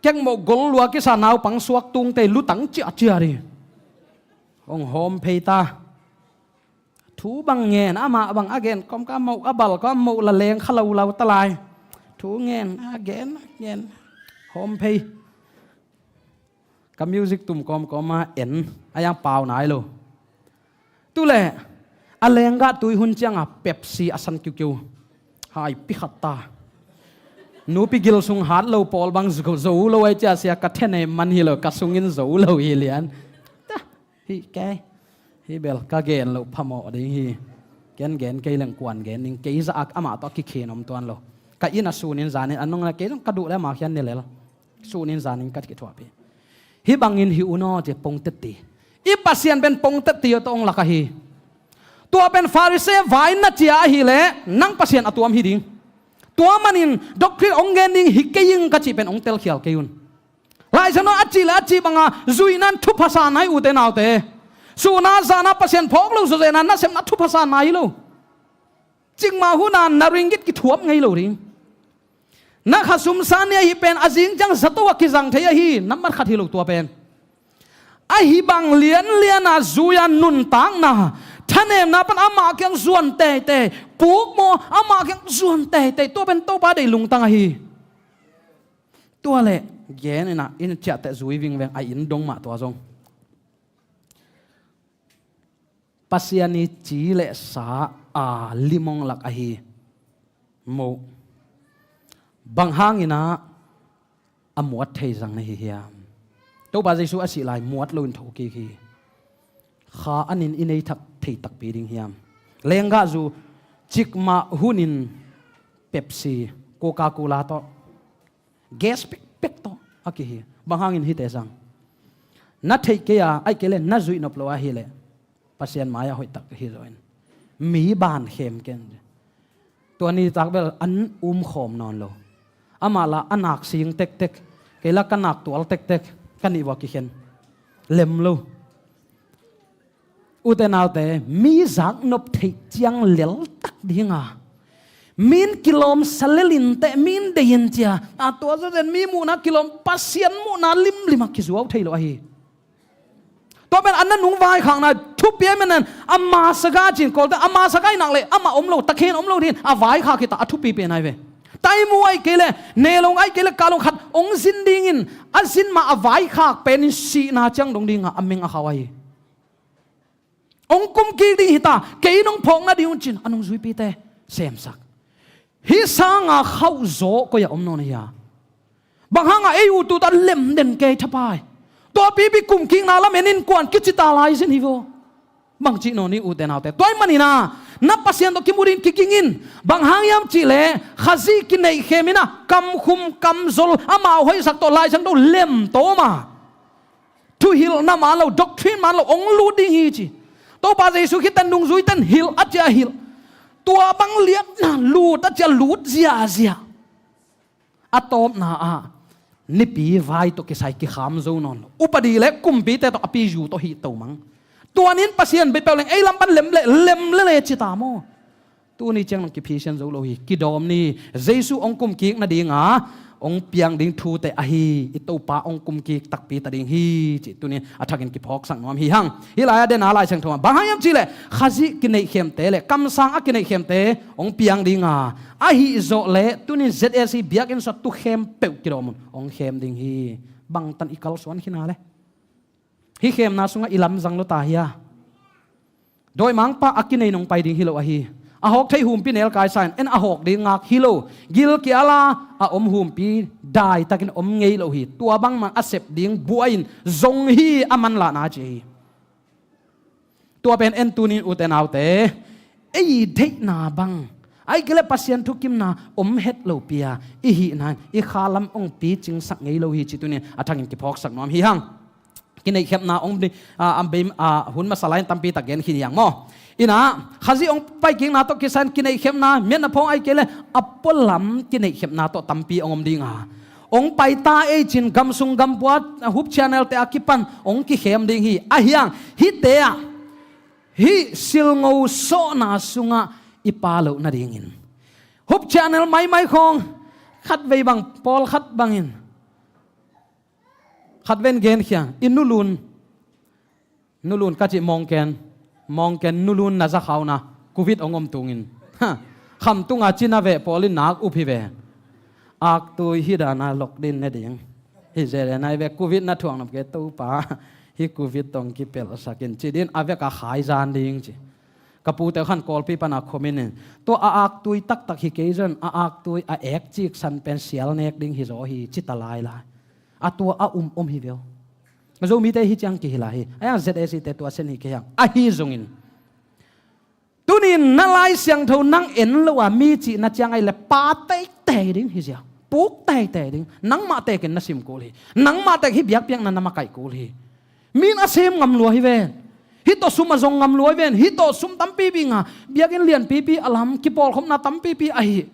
kek moh gol lua kisa naupang suak tungte lutang ciahciah dih. Hong hawm phei ta. Thu bang ngen amah bang a gen kawm ka moh a bal kawm moh la leng kha lo lo ta lai. Thu ngen a gen a gen hawm phei. Ka music tum kawmkawm a en a iang pau nai lo. Tuleh a lenggah tui hun cianga Pepsi a san kiukiu. Hai pi khat ta. Nupi gil sung hat lo pawl bang zo, zo lo ai cia sia ka thene man hi lo ka sungin zo lo hi lian. Ta, hi kei. Hi bel ka gen lo phamawh ding hi. Ken gen kei leng kuan gen ning, kei zah a amah tawh a kikhen om tuan lo. Ka inn ah sunin zanin a nong na, kei zong ka duh le amah khian ni lel. Sunin zanin ka kithuahpih. Hih bangin hi un aw ci, pongtetti. I Pasian pen pongtetti aw tawh hong lak ahi. Tua pen Pharisee vai na cia ahih leh nang Pasian a tuam hi ding. Tua manin doctrine hong gen ding hi kei ing ka cih pen hong telkhial kei un. Laisiangtho a cih le a cih banga zuihna in thupha sa nai, ute naute. Suhna zahna Pasian phawk lo zawzehna nasepna thupha sa nai lo. Cikmah hun a na ringgit kithuap ngei lo ding. Na kha sum sa ni ahi pen a zing ciang zato a kizang thei ahi, nambat khat hi lo tua pen. Ahi bang lianlian a zui a nuntakna, thanemna pan amah kiang zuan teitei, puk maw amah kiang zuan teitei, tua pen Topa deih lungtang ahi. Tua leh gen in a, inn ciah teh zui vingveng, a inn dong mah tua zong. Pasian i ci le sa a lim hong lak ahi. Moh. Bang hangin a, a muat thei zang na hi hiam? Topa Jesu a sih lai muat loin thokik hi. Kha a nin i nei thak thei takpi ding hiam? Lenggahzu, cikmah hunin Pepsi, Coca-Cola tawh, gas pekpek tawh a kihi. Bang hangin hite zang? Na theih kei a, ahih kei leh na zuih nop lo ahih leh Pasian mai-ah hoihtak hi zaw in. Mi ban khem ken. Tua nitak bel an um khawm nawn lo. Amah la a nak sing tektek, kei la ka nak tual tektek, ka nih vua kikhen. Lem lo. Ute naute, mi zak nop theih ciang leltak dinga, min kilawm sa lelin teh, min deihin cia, a tua zawzen mi muhna kilawm, Pasian muhna limlima kizuau thei lo ahi. Tua pen an na nung vaikhakna thupi a, men an a masa ga cin kawlte, a masa ga i nak leh amah om lo, takhen om lo dingin a vaikhak hi ta, a thupi pen ai ve. Taimu ahih kei leh, nelong ahih kei leh, kalong khat hong zin dingin a zin mah a vaikhak penin sihna ciang dong dinga a meng a khau ahi. Hong kumkik ding hi ta, kei nong phawk nading un cin a nungzuipite semsak. Hih sanga khauh zaw koi-ah om nawn ahi a. Bang hanga ei u tuta lemden kei thapai. Tua pipi kumkikna lamen innkuan kici ta lai zin hi vaw. Bang cih nawn ni ute naute. Tua ahih manin a, na Pasian tawh kimu dingin kiging in. Bang hang hiam cih leh Khazih kineihkhem in a, kamkhum kamzol, amau hoihsak tawh, Laisiangtho lemtawm a, thuhilhna man lo, doctrine man lo hong lut ding hi ci. Topa Jesu khit teh nungzuite in hilh a cia hilh. Tua bang liatna lut a cia lut ziahziah. A tawpna ah nipi vai tawh kisai kikham zo nawn lo. Upadi le kumpite tawh a piyu tawh hih to mang. Tua ni-in Pasian bia peuh leng ei lam pan lem le, lem le le ci ta maw? Tuni ciang nong kiphisian zo lo hi. Kidawm ni. Jesu hong kumkik nadinga hong piang ding thute ahi. I Topa hong kumkik takpi ta ding hi, cih tuni a thakin kiphawksak nuam hi hang. Hih lai-a den a Lai Siangtho ah bang hang hiam cih leh Khazih kineihkhemte le kamsang a kineihkhemte hong piang dinga, ahi zawh leh tuni Z A C biakinn sungah tu khempeuh kidawm un, hong khem ding hi. Bangtan i kalsuan khin a le? Hih khemna sungah i lamzang lo ta hia? Dawimangpa a kinei nong pai ding hi lo ahi. A hawk theih humpi nelkai sa in, en a hawk ding ngak hi lo. Gilkial a a om humpi daitakin om ngei lo hi. Tua bangmah a sep ding buai-in zong hi a manlahna ci hi. Tua pen en tuni-in ute naute, ei deihna bang, ahih kei leh Pasian thukimna om het lopi-a i hihna in i kha lam hong picingsak ngei lo hi, cih tuni-in a thakin kiphawksak nuam hi hang. Kineihkhemna hong bei, a, a bei, a, hun masa lai-in tampi tak gen khin hi hang maw? Inah, Khazih hong paikikna tawh kisai-in kineihkhemna, miatna phawng ahih kei leh a pualam kineihkhemna tawh tampi hong om ding a, hong pai ta ei cin, gamsung gampua, a, Hope Channel te a kipan hong kikhem ding hi. Ahi hang, hihte ah, hih silngo sawhna sungah i pha loh nadingin, Hope Channel maimai khawng, khatvei bang, pawlkhat bangin, khatvei in genkhia, i nulun, nulun ka cih, mawngken, mawngken nulun na za kha un a, Covid hong om tungin. Ha, khamtung a cina veh pawl in nak up hi ve. Aktui hih dan a lok din ne ding. Hih zia le nai ve, Covid na thuak nop kei, Topa, hih Covid tawh kipelhsak in, ci din a vek a khai zan ding ci. Ka pute khan Kawlpi pan a comment in, tua a aktui taktak hi kei zong, a aktui a ek ciksan pen sial nek ding hi zaw hi, ci ta lai lai. A tua a um om hi ve aw. Zomite hi ciang kihilh a hi. A hiang Z A C te tua sen hi kei hang. Ahi zongin, Tuni-in na Lai Siangtho nang en lo a mi cihna ciang ahih leh pa teitei ding hi ziau. Puk teitei ding. Nangmah tekin na sim kul hi. Nangmah tek hih biakpiakna na makaih kul hi. Mi in a sem ngam lua hi ven. Hih tawh sum a zong ngam lua hi ven. Hih tawh sum tampipi nga. Biakinn lianpipi a lam kipawlkhopna tampipi ahi.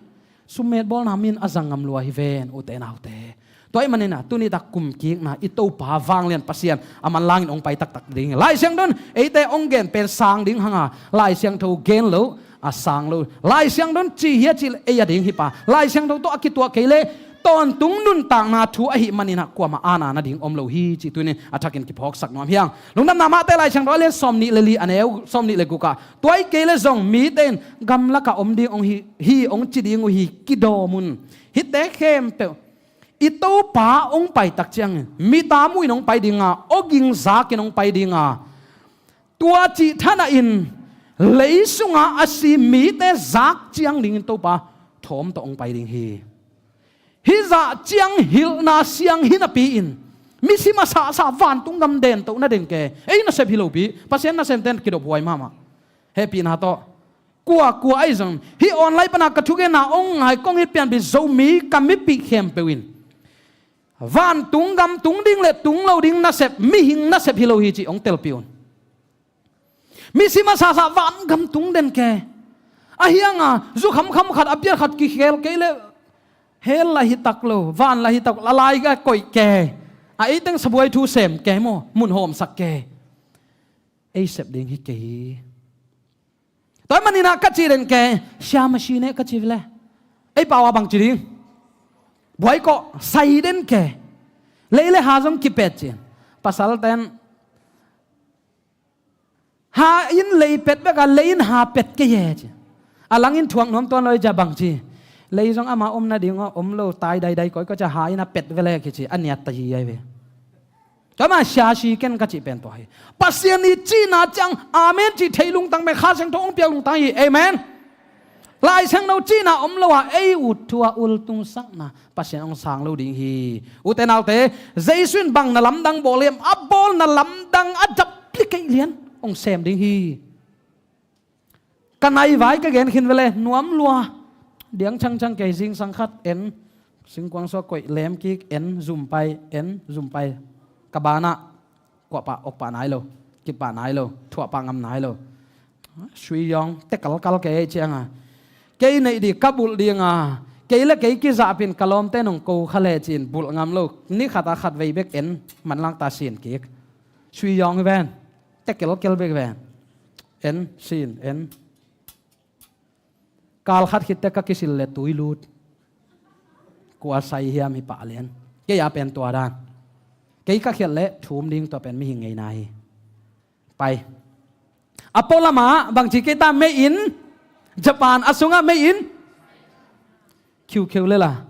Summet bawlna mi in a zang ngam lua hi ven, ute naute. Tua ahih manin ah, tuni tak kumkikna i Topa vanglian Pasian a manlangin hong pai taktak ding hi. Lai Siangtho in eite hong gen pen sang ding hang a, Lai Siangtho gen lo a sang lo. Lai Siangtho in ci hi a cih leh ei a ding hi pa. Lai Siangtho tawh a kituak kei leh tawntung nuntakna thu ahih manin ah kuamah aana nading om lo hi cih tuni-in a thakin kiphawksak nuam hi hang. Lungdamna Mate Lai Siangtho a lian sawmnih le li, a neu sawmnih le guk ah, tua hi kei leh zong mite in gamlak ah om ding hong hi, hi hong ci ding uh hi, kidawm un. Hihte khempeuh i Topa hong pai tak ciangin mi tam uh in hong pai ding a, awging zakin hong pai ding a, tua cih thanah in lei sungah a si mite zak ciang dingin Topa thawm tawh hong pai ding hi. Hih zah ciang hilhna siang hi napi-in misi masasa vantung gam den toh na den ke. Ei nasep hi lopi, Pasian nasemte in kidophuai mahmah. Hehpihna tawh. Kuakua ahi zong, hih online pana ka thugenna hong ngai kong it pianpih Zomi ka mipih khempeuh in vantung gam tung ding le tung lo ding nasep, mihing nasep hi lo hi cih hong telpih un. Misi masasa van gam tung den ke. A hiang a, zu khamkham khat, a piat khat kikhel kei leh hell lah hi tak lo, van lah hi tak lo, a lai ka koih ke. A eiteng sabuai thu sem ke maw, mun hawmsak ke. Ei sep ding hi kei hi. Tua ahih manin ah ka cih den ke, siamasi ne ka cih ve le. Ei pau a bang ci ding. Buai kawh, sai den ke. Lei le ha zong kipet ci. Pasalten ha in lei pet bek a, lei in ha pet kei e ci. A langin thuak nuam tuan lo i ci a bang ci. Lei zong ama om nading a om lo, tai daidai kawikawi ci a, ha in a pet ve le kici, a niat ta hi ai ve. Tua mah siasi ken ka cih pen tua hi. Pasian i cihna ciang amen cih theih lungtang pen Kha Siangtho hong piak lungtang hi. Amen. Lai Siangtho cihna om lo a ei ut thu a ultungsakna Pasian hong sang lo ding hi. Ute naute, Jesu in bang na lamdang bawl hiam, a bawlna lamdang a duplicate lian hong sem ding hi. Ka nai vai ka gen khin ve le, nuam lua. Diang changchang kei, zingsang khat en, singkuang suak koih, lem kik en, zum pai en, zum pai. Ka banah kuah pah, ok pah nai lo, kip pah nai lo, thuah pah ngam nai lo. Sui yawng te kalkal kei ciang a, kei neih ding ka bulh ding a, kei le kei kizahpin ka lawmte nong ko kha le cin bulh ngam lo. Ni khat a khat vei bek en, manlang ta sin kik. Sui yawng hi ven. Te kelkel bek ven. En, sin, en. Kal khat khitte ka kisil le tui lut. Kua sai hiam hi pah lian. Kei a pen tua dan. Kei ka khiat le thum ding, tua pen mihing ngeina hi. Pai. A pua lamah bangci kei ta, mei in Japan, a sungah mei in khiukheu lela.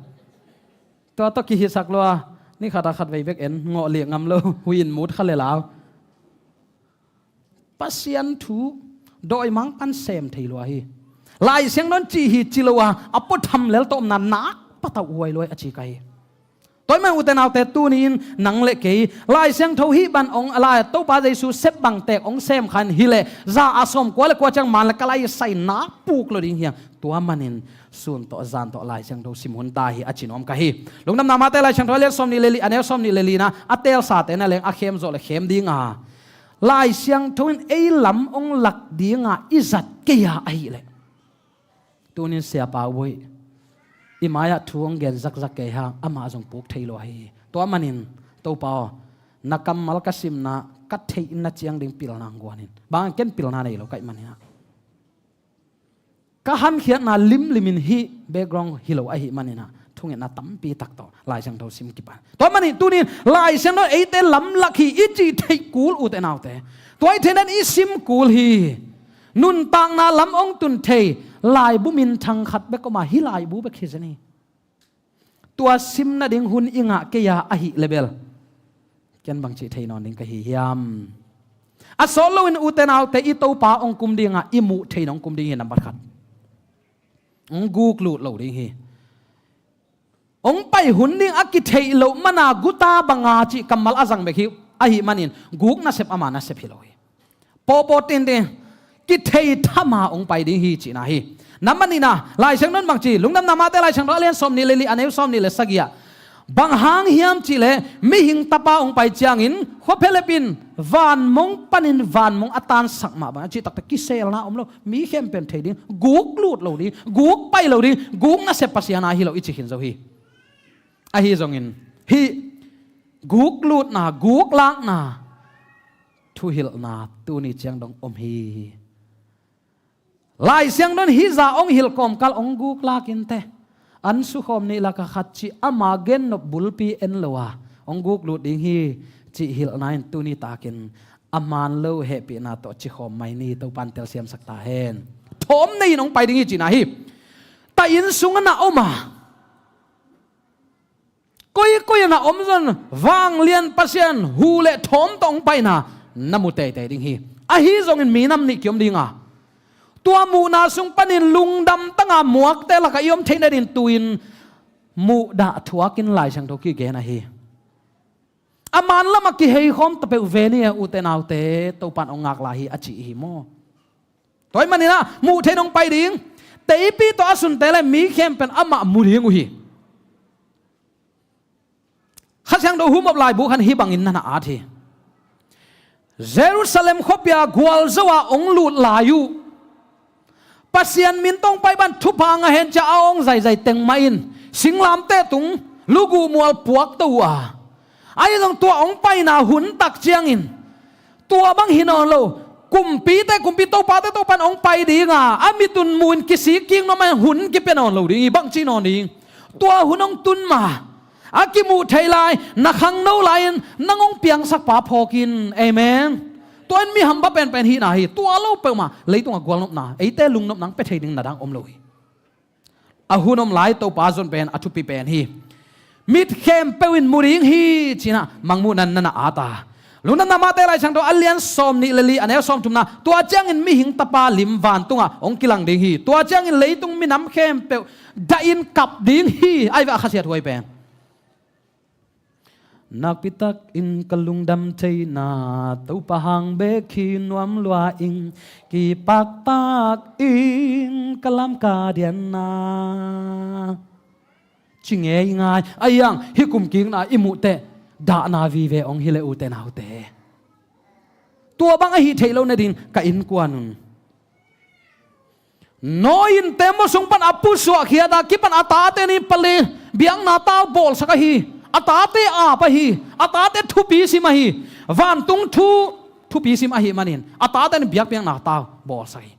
Tua tawh kihisak lua. Ni khat a khat vei bek en, ngawh liah ngam lo, hui in mut kha lela. Pasian thu dawimang pan sem thei lua hi. Lai Siangtho in ci hi ci lo a, a pua tham lel tawh omna nak patauh huai luai a ci ka hi. Tua ahih man ute naute, tuni-in nang le kei Lai Siangtho hih bang hong, Lai Topa Jesu sep bang tek hong sem khan hi leh, za a sawmkua le kua ciang man le ka lai sai nak puk lo ding hi hang. Tua manin sun tawh zan tawh Lai Siangtho sim hun ta hi a ci nuam ka hi. Lungdamna Mate Lai Siangtho a lian sawmnih le li, a neu sawmnih le lina, a teelsate na leng a khem zawh le khem ding a, Lai Siangtho in ei lam hong lak ding a i zat kei a ahih leh, tunin Siapa Uboih i mai-ah thu hong gen zakzak kei hang, amah zong puk thei lo ahi hi. Tua manin Topa aw, na kammal ka simna ka theihna ciang ding pilna hong guan in. Bang hang, ken pilna nei lo ka hih manin ah, ka hankhiatna limlimin hih background hi lo ahih manin ah, thungetna tampi tak tawh Lai Siangtho sim kipan. Tua manin tunin Lai Siangtho in eite lamlak hi i cih theih kul, ute naute. Tua i theihna in i sim kul hi. Nuntakna lam hong tun thei laibu minthang khat bek om a, hih laibu bek hi zen hi. Tua sim nading hun i ngah kei a ahih leh bel, ken bangci thei nawn ding ka hi hiam? A sawt loin ute naute, i Topa hong kum ding a, i muh thei in hong kum ding hi, nambat khat. Hong guk lut lo ding hi. Hong pai hun ding a kitheih loh man a, guta bang a cih kammal a zang bek hi, ahih manin guk nasep ama nasep hi lo hi. Pawpaw tintin, kithei thama hong pai ding hi cihna hi. Nambat nihna, Lai Siangtho in bang ci, Lungdamna Mate Lai Siangtho a lian sawmnih le li, a neu sawmnih le sagih ah, bang hang hiam cih leh Mihing Tapa hong pai ciangin khuaphelep in vanmong panin vanmong a tansak mah bang a cih takte kiselna om lo, mi khempeuh in thei ding, guk lut lo ding, guk pai lo ding, guk nasep Pasian a hi lo i ci khin zo hi. Ahi zongin hih guk lutna, guk lakna thuhilhna tuni ciang dong om hi. Lai Siangtho in hih zah hong hilh kawmkal hong guk lak inteh, an sukhawm nih laka khat cih ama gennop bulpi en lo a hong guk lut ding hi cih hilhna in tuni takin a man lo hehpihna tawh cikhawm mai ni. Topa in telsiamsak ta hen. Thawm nei in hong pai ding hi cihna hi. Tah inn sungah na om a, koikoi ah na om zong vanglian Pasian huh le thawm tawh hong paina na mu teitei ding hi. Ahi zongin minam nih kiom ding a, tua muhna sung panin lungdam tanga muakte lakah i om theihna dingin tu-in muhdah thuakin Lai Siangtho kigen ahi. A man lamah kiheikhawm ta peuh ve ni e, ute naute, Topa in hong ngak lai hi a ci hi maw. Tua ahih manin ah muh theih in hong pai ding, teipi tawh a sunte le mi khempeuh in amah mu ding uh hi. Kha Siangtho Humop laibu khan hih bangin na na at hi. Jerusalem khuapi ah gualzo a hong lut lai uh, Pasian min tawh hong pai bang thupha ngah hen ci-a a hong zaizai teng mah in singlamteh tung luguh mual puakto uh a, ahi zong tua hong paina hun tak ciangin tua bang hi nawn lo. Kumpite Kumpi, topate Topa in hong pai ding a, a mit un mu-in kisik kik nuam a, hun kipia nawn lo ding hi. Bang ci nawn ding? Tua hun hong tun ma, a kimuh theih lai, na khangno lai-in nang hong piangsak pa phawk in. Amen. Tua in mi hamba penpen hihna hi. Tua lo peuhmah leitungah gualnopna, eite lungnopna hong pia thei ding na dang om lo hi. A hun om lai Topa zon pen a thupi pen hi. Mit khempeuh in mu ding hi ci-in ah mangmuhna na na at a. Lungdamna Mate Lai Siangtho a lian sawmnih le li, a neu sawmthumna, tua ciangin Mihing Tapa lim vantungah hong kilang ding hi. Tua ciangin leitung minam khempeuh dahin kap ding hi. Ai ve, a khasiathuai pen. Nakpi takin ka lungdam theihna Topa hang bek hi, nuam lua ing, kipak takin ka lam ka dianna. Ci ngei ngai a, iang hih kumkikna i muh teh dahna vive hong hi leh, ute naute. Tua bang ahih theih loh nading ka innkuan un Noah in tembaw sung pan a pusuah khiat a kipan a tate nih pale biakna tau bawlsak ahi. A tate ap ahi. A tate thupi sim ahi. Vantung thu thupi sim ahih manin a tate nih biakpiakna tau bawlsak hi.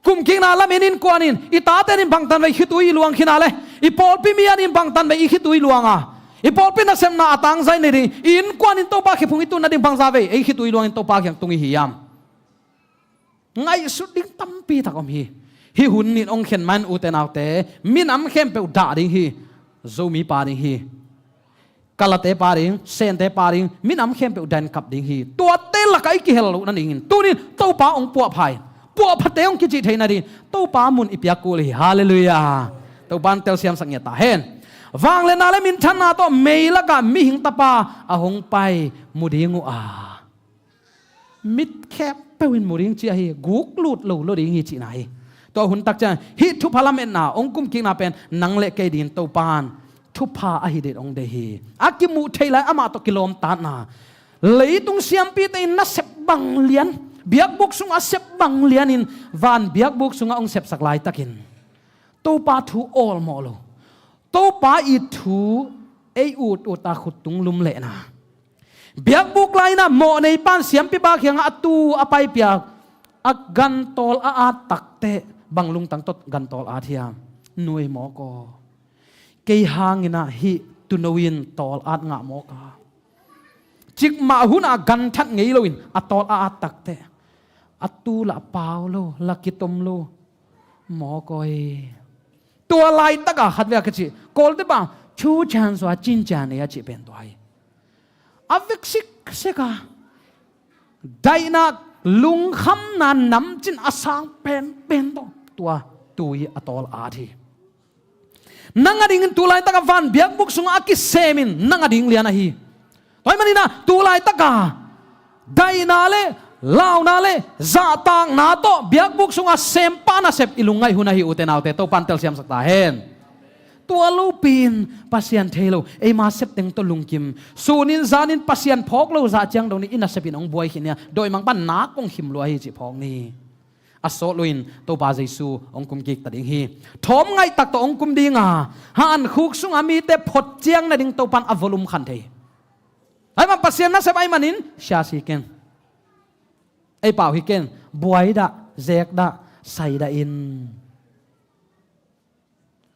Kumkikna lamin innkuan in i tate nih bangtan vei khitui i luang khin a le, i pawlpi mi a nih bangtan vei i khitui luang a, i pawlpi nasepna a tangzai nading i innkuan in Topa khephung i tun nading bangza vei ei khitui luangin Topa kiang tung i hi hiam? Ngaihsut ding tampi tak om hi. Hih hun nih hong khen man, ute naute, minam khempeuh dah ding hi. Zomi pa ding hi. Kalate pa ding, Sente pa ding, minam khempeuh dahin kap ding hi. Tuate lakah i kihel loh nadingin tuni in Topa hong puahpha in, puahphate hong kicih theih nadingin Topa mun i piak kul hi. Halleluiah. Topa in telsiamsak ngiat ta hen. Vangliatna le minthanna tawh mei lakah Mihing Tapa a hong pai mu ding uh a, mit khempeuh in mu ding ci ahi, guk lut lo lo ding hi cihna hi. Tua hun tak ciang hih thupha lametna hong kumkikna pen nang le kei dingin Topa in thupha ahi ding hong deih hi. A kimuh theih lai amah tawh kilawmtatna, leitung siampite in nasep bang lian, biakbuk sungah sep bang lianin van biakbuk sungah hong sepsak laitakin Topa thu awlmawh lo, Topa i thu ei ut uta khut tung lum lehna, biakbuk lai-in ah mawhnei pan siampipa kiangah a tu a paipiak, a gantawl a at takteh, bang lungtang tawh gantawl at hiam? Nuai mawk aw. Kei hangin ah hih tuuno in tawl at ngah mawk a, cikmah hunah ganthat ngei loin a tawl a at takteh, a tu lah a pau lo, la kitom lo. Mawk aw. Tua laitakah khatvei a kici, Kawlte bang chu chan sua cin chan ei a cih pen tua hi. A vek siksek a, daihna, lungkhamna namcin a sang penpen tawh tua tui a tawl at hi. Nang a dingin tu laitakah van biakbuk sungah a kisemin nang a ding lian ahi. Tua ahih manin ah tu laitakah daihna le Launa le zahtakna tawh biakbuk sunga sempa nasep i lungngaih hun ahi, ute naute, Topan telsiamsak ta hen. Tua lopin Pasian thei lo, eima septeng tawh lungkim, sunin zanin Pasian phawk lo zah ciang dong ni, i nasepin hong buai khin nia, dawimang pan nak kong khim lua hi cih phawk ni. A sawt loin Topa Jesu hong kumkik ta ding hi. Thawm ngaihtak tawh hong kum dinga, hankhuk sunga mite phot ciang nading Topan a volume khan thei. Ahi man Pasian nasep ahi manin siasi ken, ei pau hi ken, buai dah, zek dah, sai dah in.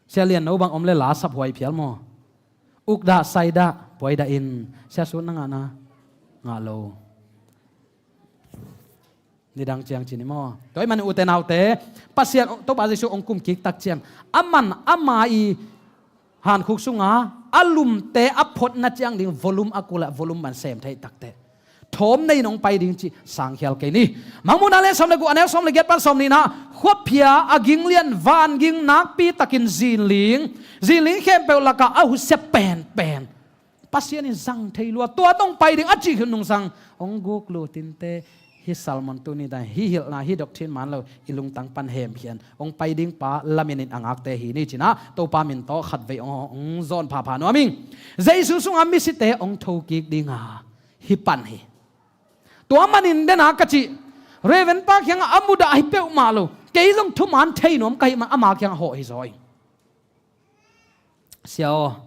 Sia Lian No bang om le la saphuai phial maw? Uk dah, sai dah, buai dah in. Sia Sut na ngah na? Ngah lo. Nidang ciang cin i maw? Tua ahih manin ute naute, Pasian, Topa Jesu hong kumkik tak ciang, aman ama i hankhuk sunga a lumte a photna ciang ding volume a kul ah volume man sem thei takteh, thawm nei in hong pai ding cih sangkhial kei ni. Mangmuhna lian sawm le guk, a neu sawm le giat pan sawm nihna, khuaphia a ging lian, vanging nakpi takin zinling, zinling khempeuh lakah a husia penpen Pasian in zang thei lua, tua tawh hong pai ding a cih hun nungsang hong guk lut inteh. Hih sermon tuni dan, hih hilhna, hih doctrine man lo, i lungtang pan hemkhia in, hong pai ding pa lamen in a ngakte hi ni ci-in ah, Topa min tawh khatvei hong, hong zawn phapha nuam ing. Jesu sunga misite hong thokik dinga hih pan hi. Tua manin den a ka cih, Reverend pa kiangah a mudah hi peuhmah lo, kei zong thuman thei nuam ka hih man ama kiangah hawh hi zaw ing. Sia aw,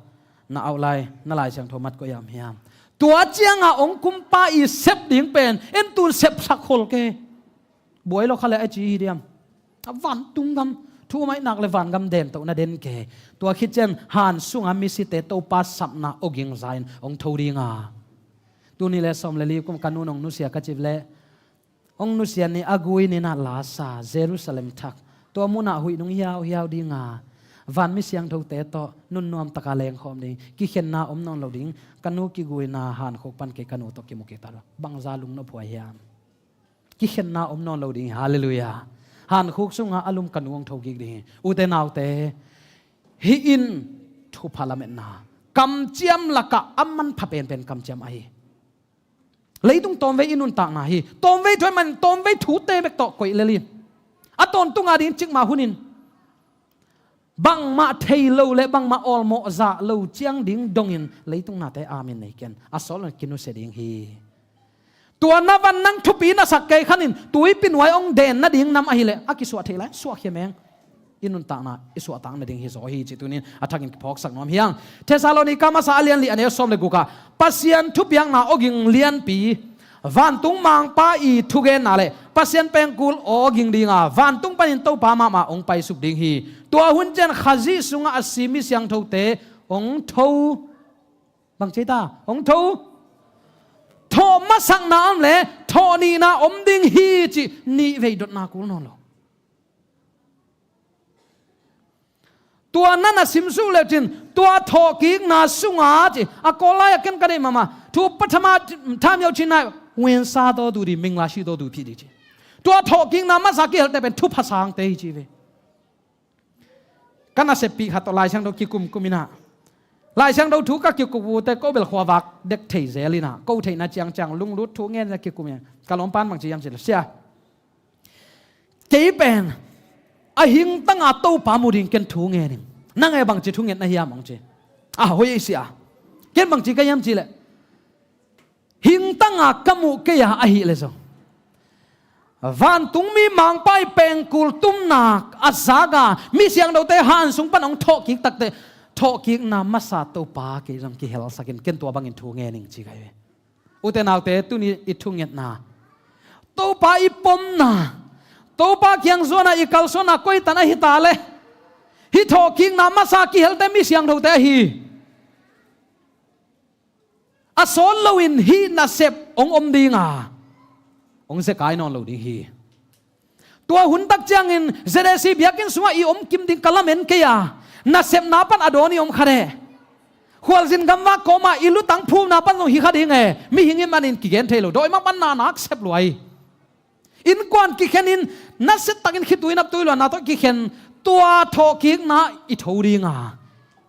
na outline, na Lai Siangtho mat koi ah om hiam? Tua cianga hong kumpa i sep ding pen en tun sepsak khol kei. Buai lo kha le a ci hi diam? A vantung gam, thu maihnak le vangam den toh na den kei. Tua khit ciang han sunga misite Topa sapna awging za in hong tho dinga. Tuni le sawm le li kum ka nu nong nusia ka cih leh, hong nusia ni, a gui ni-in ah la sa, Jerusalem thak, tua munah huih nung hiauhiau dinga, vanmi siangthote tawh nunnuam taka lengkhawm ding, kikhenna om nawn lo ding, ka nu kiguina hankhuk pan kei ka nu tawh kimu kik ta lo. Bangza lungnop huai hiam? Kikhenna om nawn lo ding hi, halleluiah. Hankhuk sunga a lum ka nu hong thokik ding hi. Ute naute, hih in thupha lametna, kamciam lakah a manpha penpen kamciam ahi. Leitung tawmvei i nuntakna hi. Tawmvei thu ahih manin tawmvei thute bek tawh koih lel in, a tawntung a ding cikmah hunin, bangmah thei lo le bangmah awlmawh zah lo ciang ding dongin leitung nate amen nei ken. A sawt loin kinusia ding hi. Tua na van nang thupi na sak kei khanin tuipi nuai hong den nading nam ahih leh a kisuah theih lai, suahkhia meng. I nuntakna i suahtak nading hi zaw hi cih tuni-in a thakin kiphawksak nuam hi hang. Thessalonika masa a lian li, a neu sawm le guk ah, Pasian thupiakna awging lianpi, vantung Mangpa i thugenna le Pasian pengkul awging dinga, vantung panin Topa mahmah hong paisuk ding hi. Tua hun ciang Khazih sungah a si mi siangthote hong tho. Bang ci ta? Hong tho. Thawh masakna om le thawh nihna om ding hi cih nihvei dotna kul nawn lo. Tua na na simsuk le cin, tua thawhkikna sunga ci, a Kawl lai-ah ken ka deih mahmah, thu pathama tham yo cin nai, wensa to tu di, minglashi to tu phi di ci. Tua thawhkikna masa kihelte pen thupha sangte hi ci ve. Ka naseppih khat tawh Lai Siangtho kikumkum in ah, Lai Siangtho thu ka kikup ute ko bel khuavak dek thei zel in ah, ko theihna ciangciang lunglut thu ngen in ah kikum in ah, ka lawmpan bang ci hiam cih leh, sia, kei pen a hingtanga Topa mu ding ken thu ngen ing. Nang e bangci thungetna hiam hong ci. A hoih ei sia. Ken bangci ka hiam cih leh, hingtanga ka muh kei a ahih leh zong, vantungmi Mangpa i pengkul tumna a zak a, mi siangthote han sung pan hong thawhkik takteh, thawhkikna masa Topa kei zong kihelsak in, ken tua bangin thu ngen ing ci ka hi ve. Ute naute, tuni i thungetna, Topa i pomna, Topa kiang zuan a i kalsuanna koitan ahi ta leh, hih thawhkikna masa kihelte mi siangthote ahi. A sawt loin hih nasep hong om dinga, hong zekai nawn lo ding hi. Tua hun tak ciangin Z A C biakinn sungah i om kim ding ka lamen kei a, nasepna pan a dawn i om kha deh. Khualzin gamvak kawmah i lutang phumna pan zong hi kha ding e, mihing i manin kigen thei lo, dawimang pan na nak sep luai. Innkuan kikhenin, nasia takin khitui naptui luanna tawh kikhen, tua thawhkikna i tho dinga,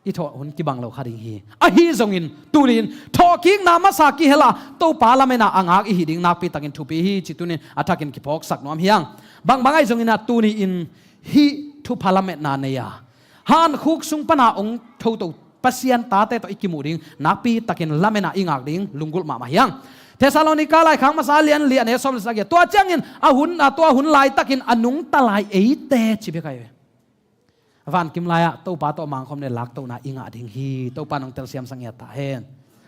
i thawh hun kibang lo kha ding hi. Ahi zongin tuni-in thawhkikna masa kihel a Topa lamena a ngak i hi ding nakpi takin thupi hi ci tunin a thakin kiphawksak nuam hi hang. Bangbang ahi zongin ah tuni-in hih thupha lametna nei a hankhuk sung pana hong thoto Pasian tate tawh i kimuh ding nakpi takin lamena i ngak ding lunggulh mahmah hi hang. Thessalonika laikhak masa a lian li a neu sawm le sagih ah tua ciangin a hun a tua hun laitakin a nungta lai eite ci bek ahi ve. Vankim lai-ah Topa tawh mangkhawm le laktohna i ngah ding hi. Topa nong telsiamsak ngiat ta hen.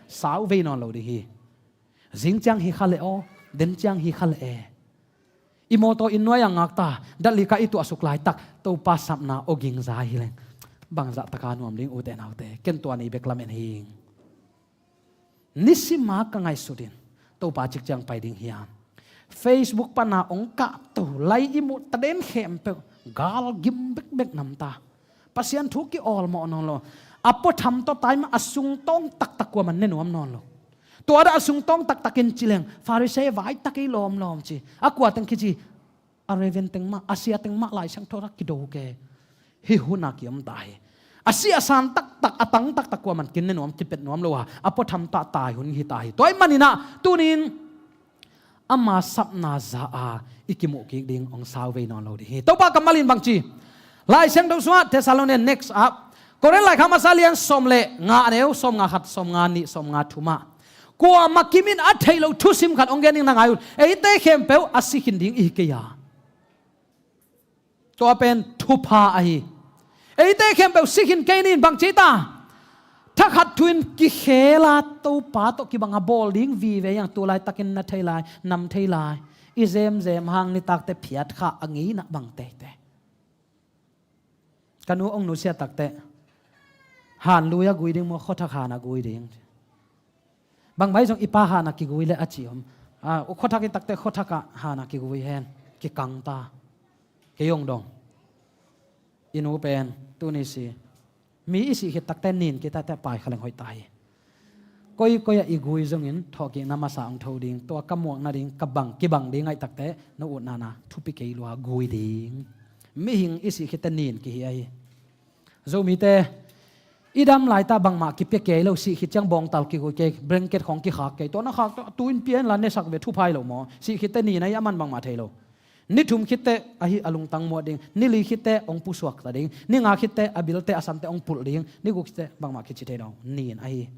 Sau vei nawn lo ding hi. Zing ciang hi kha le aw, den ciang hi kha le e. I mawtaw in nuai a ngakta, datlika i tuahsuk laitak Topa sapna aw gingza hi leng bangzah taka nuam ding ute naute, ken tua ni bek lamen hing. Nisima ka ngaihsutin Topa cikciang pai ding hiam? Facebook pana hong kahto lai i muh taden khempeuh galgim bekbek namta. Pasian thu ki-awlmawh nawn lo. A puatham tawh taima a sungtawng taktak kuaman ne nuam nawn lo. Tua dah a sungtawng taktakin ci leng Pharisee vai tak ei lawmlawm ci. A kua teng kici a reven teng mah, a sia teng mah Lai Siangtho rak kido ke. Hih huna kiom ta hi. A si a san taktak, a tang taktak kuaman kin ne nuam, kipet nuam lo a, a puatham tah tai hun hi ta hi. Tua ahih maninah tunin ama sapna za a i kimuh kik ding hong sau vei nawn lo ding hi. Topa kammal in bangci Lai Siangtho sungah Thessalonian next up Korin laikhak masa lian sawm le nga a neu sawm nga khat, sawm nga nih, sawm nga thumah kuamah kimin a theih loh thusim khat hong gen ding na ngai un. Eite khempeuh a si khin ding i hi kei a, tua pen thupha ahi. Eite khempeuh si khin kei nin bang ci ta? Thakhat thu-in kikhel a Topa tawh kibang a bawl ding vive yang tu laitakin na thei lai, nam thei lai. I zemzem hang nitakte phiat kha a ngeina bang teite. Ka nu hong nusia takteh han lui a gui ding maw, khuathak han a gui ding? Bang bai zong i pa han a kigui le a ci om. A, khuathak i takteh khuathak ah han a kigui hen, kikang ta. Kei hong dong. I nu pen tuni si. Mi i sih khit takteh nin kitakteh pai kha leng hoih ta hi. Koikoi ah i gui zongin thawhkikna masa hong tho ding, tua ka muak nading ka bang, kibang ding ngaih takteh na utna na thupi kei lua gui ding. Mihing i sih khitteh nin kihi ahi. Zomite i dam laita bangmah kipia kei lo, sih khit ciang bawngtal kigui kei, blanket khawng kikhak kei, tua na khak tua tu in pia in la nesak ve, thupha hi lo maw? Sih khitteh nin ahi a man bangmah thei lo. Ni thum khitteh ahi a lungtang muat ding, ni li khitteh hong pusuak ta ding, ni nga khitteh a bilte a sante hong pulh ding, ni guk khitteh bangmah kici thei lo, nin ahi.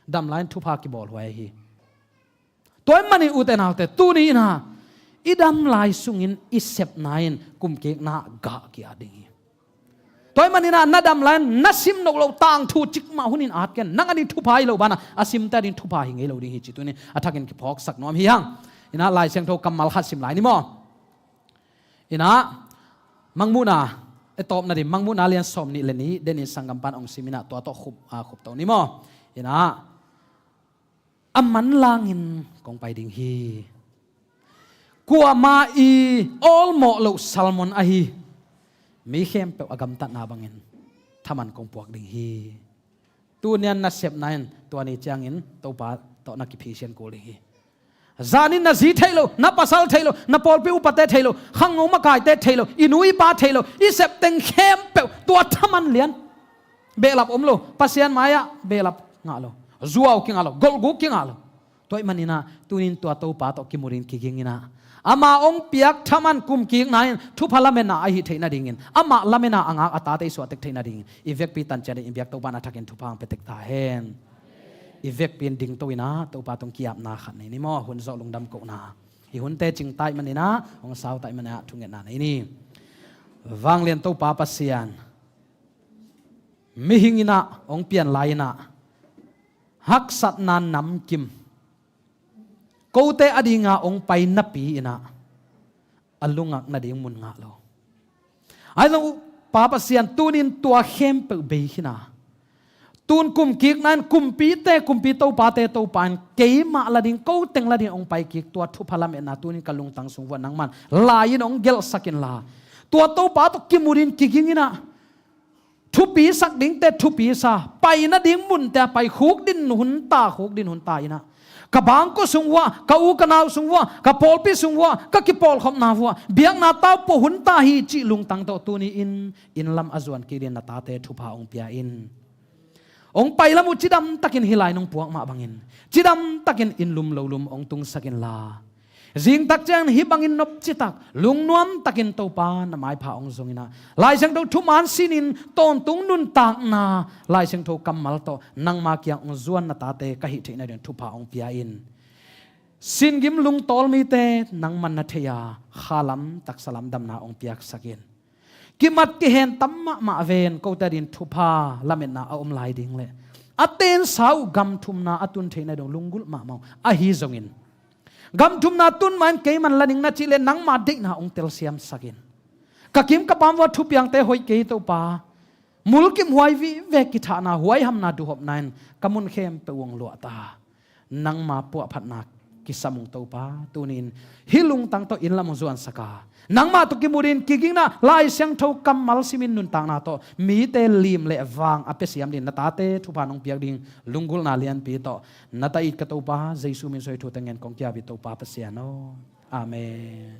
Dam lai in thupha kibawl huai ahi. Tua ahih manin ute naute, tuni in ah i dam lai sungin i sepna in kumkikna gah kia ding hi. Tua ahih manin ah na dam lai in na sim nop loh tangthu cikmah hun in at ken, nang a ding thupha hi lo banah a simte a ding thupha hi ngei lo ding hi ci tunin a thakin kiphawksak nuam hi hang. In ah Lai Siangtho kammal khat sim lai ni maw? In ah Mangmuhna, e tawpna ding Mangmuhna lian sawm nih le nih, den in sanggam pan hong sim in ah tua tawh khup, a, khup to ni maw? In ah a manlangin kong pai ding hi. Kuamah i awlmawh loh salmon ahi mi khempeuh a gamtatna bangin thaman kong puak ding hi. Tunian na sepna in tua ni ciangin Topa tawh na kiphisian kul ding hi. Zanin na zi theih lo, na pasal theih lo, na pawlpi upate theih lo, khangno makaite theih lo, i nu i pa theih lo, i septeng khempeuh tua thaman lian. Behlap om lo, Pasian mai-ah behlap ngah lo, zuau kingah lo, golhguk kingah lo. Tua ahih manin ah tunin tua Topa tawh kimuh dingin kiging in ah ama hong piak thaman kumkikna in thupha lametna ahi theih nadingin, amah lametna a ngak a tate i suahtek theih nadingin i vekpi tan ciat in i biak Topa in a thakin thupha hong pia tek ta hen. I vekpi in dingto in ah Topa tung ki-apna khat nei ni maw? Hun zawh lungdam kohna. I hunte cing ta ahih manin ah, hong sau ta ahih manin ah thungetna nei ni. Vanglian Topa Pasian, mihing in ah hong pian lai in ah haksatna namkim, kote a dinga hong pai napi in ah a lungak nading mun ngah lo. Ahi zong Pa Pasian, tunin tua khempeuh bei khin a, tun kumkikna in kumpite kumpi, topate Topa in keimah la ding, ko teng la ding hong paikik tua thupha lametna tunin ka lungtang sung vuah nangman lai in hong gelhsak inla, tua Topa tawh kimu dingin kiging in ah thupisak dingte thupi sa, pai nading munte a pai, khukdin hun ta, khukdin hun ta in ah ka bangkua sung vuah, ka u ka nau sung vuah, ka pawlpi sung vuah, ka kipawlkhopna vuah biakna tau pua hun ta hi cih lungtang tawh tuni in inn lam a zuan kik dingin na tate thupha hong pia in. Hong pai lam uh cidam takin hih lai nong puak mah bangin cidam takin inn lum lo lum hong tungsak inla, zingtak ciangin hih bangin nop citak lungnuam takin Topa na maipha hong zong in ah, Lai Siangtho thuman sinin tawntung nuntakna Lai Siangtho kammal tawh nangma kiang hong zuan na tate ka hih theihna dingin thupha hong pia in. Singim lungtawl mite nangman na thei a, kha lam taksa lam damna hong piaksak in. Kimat kihen tam mahmah ven, kote adingin thupha lametna a om lai ding le a tensa uh gam thumna a tun theihna dong lunggulh mahmah uh ahi zongin, gam thumna tun mahin keiman la ning na cih le nangma deihna hong telsiamsak in. Ka kim ka pam vua thupiangte hoih kei Topa. Mulkimhuai vivek kithahna huaihamna duhhopna in ka mun khempeuh uh hong luahta. Nangma puahphatna kisam ung Topa. Tuni-in hih lungtang tawh inn lam hong zuansak a, nangmah tawh kimu dingin kigingna Lai Siangtho kammal simin nuntakna tawh mite lim le vang a pia siam dingin na tate thupha nong piak ding lunggulhna lianpi tawh na ta it ka Topa Jesu min suang thu teng ngen kong kiap hi Topa Pasian aw. Amen.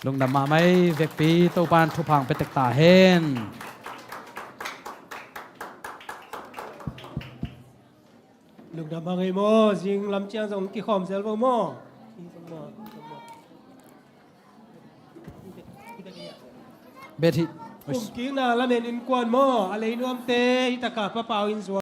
Lungdam mahmah ei, vekpi Topa in thupha hong pia tek ta hen. Lungdam mahmah ei maw, zing lam ciang zong kikhawm zel vo maw. Bet hi. Kumkikna lamen innkuan maw, a lei nuamte hi taka papau in zuan.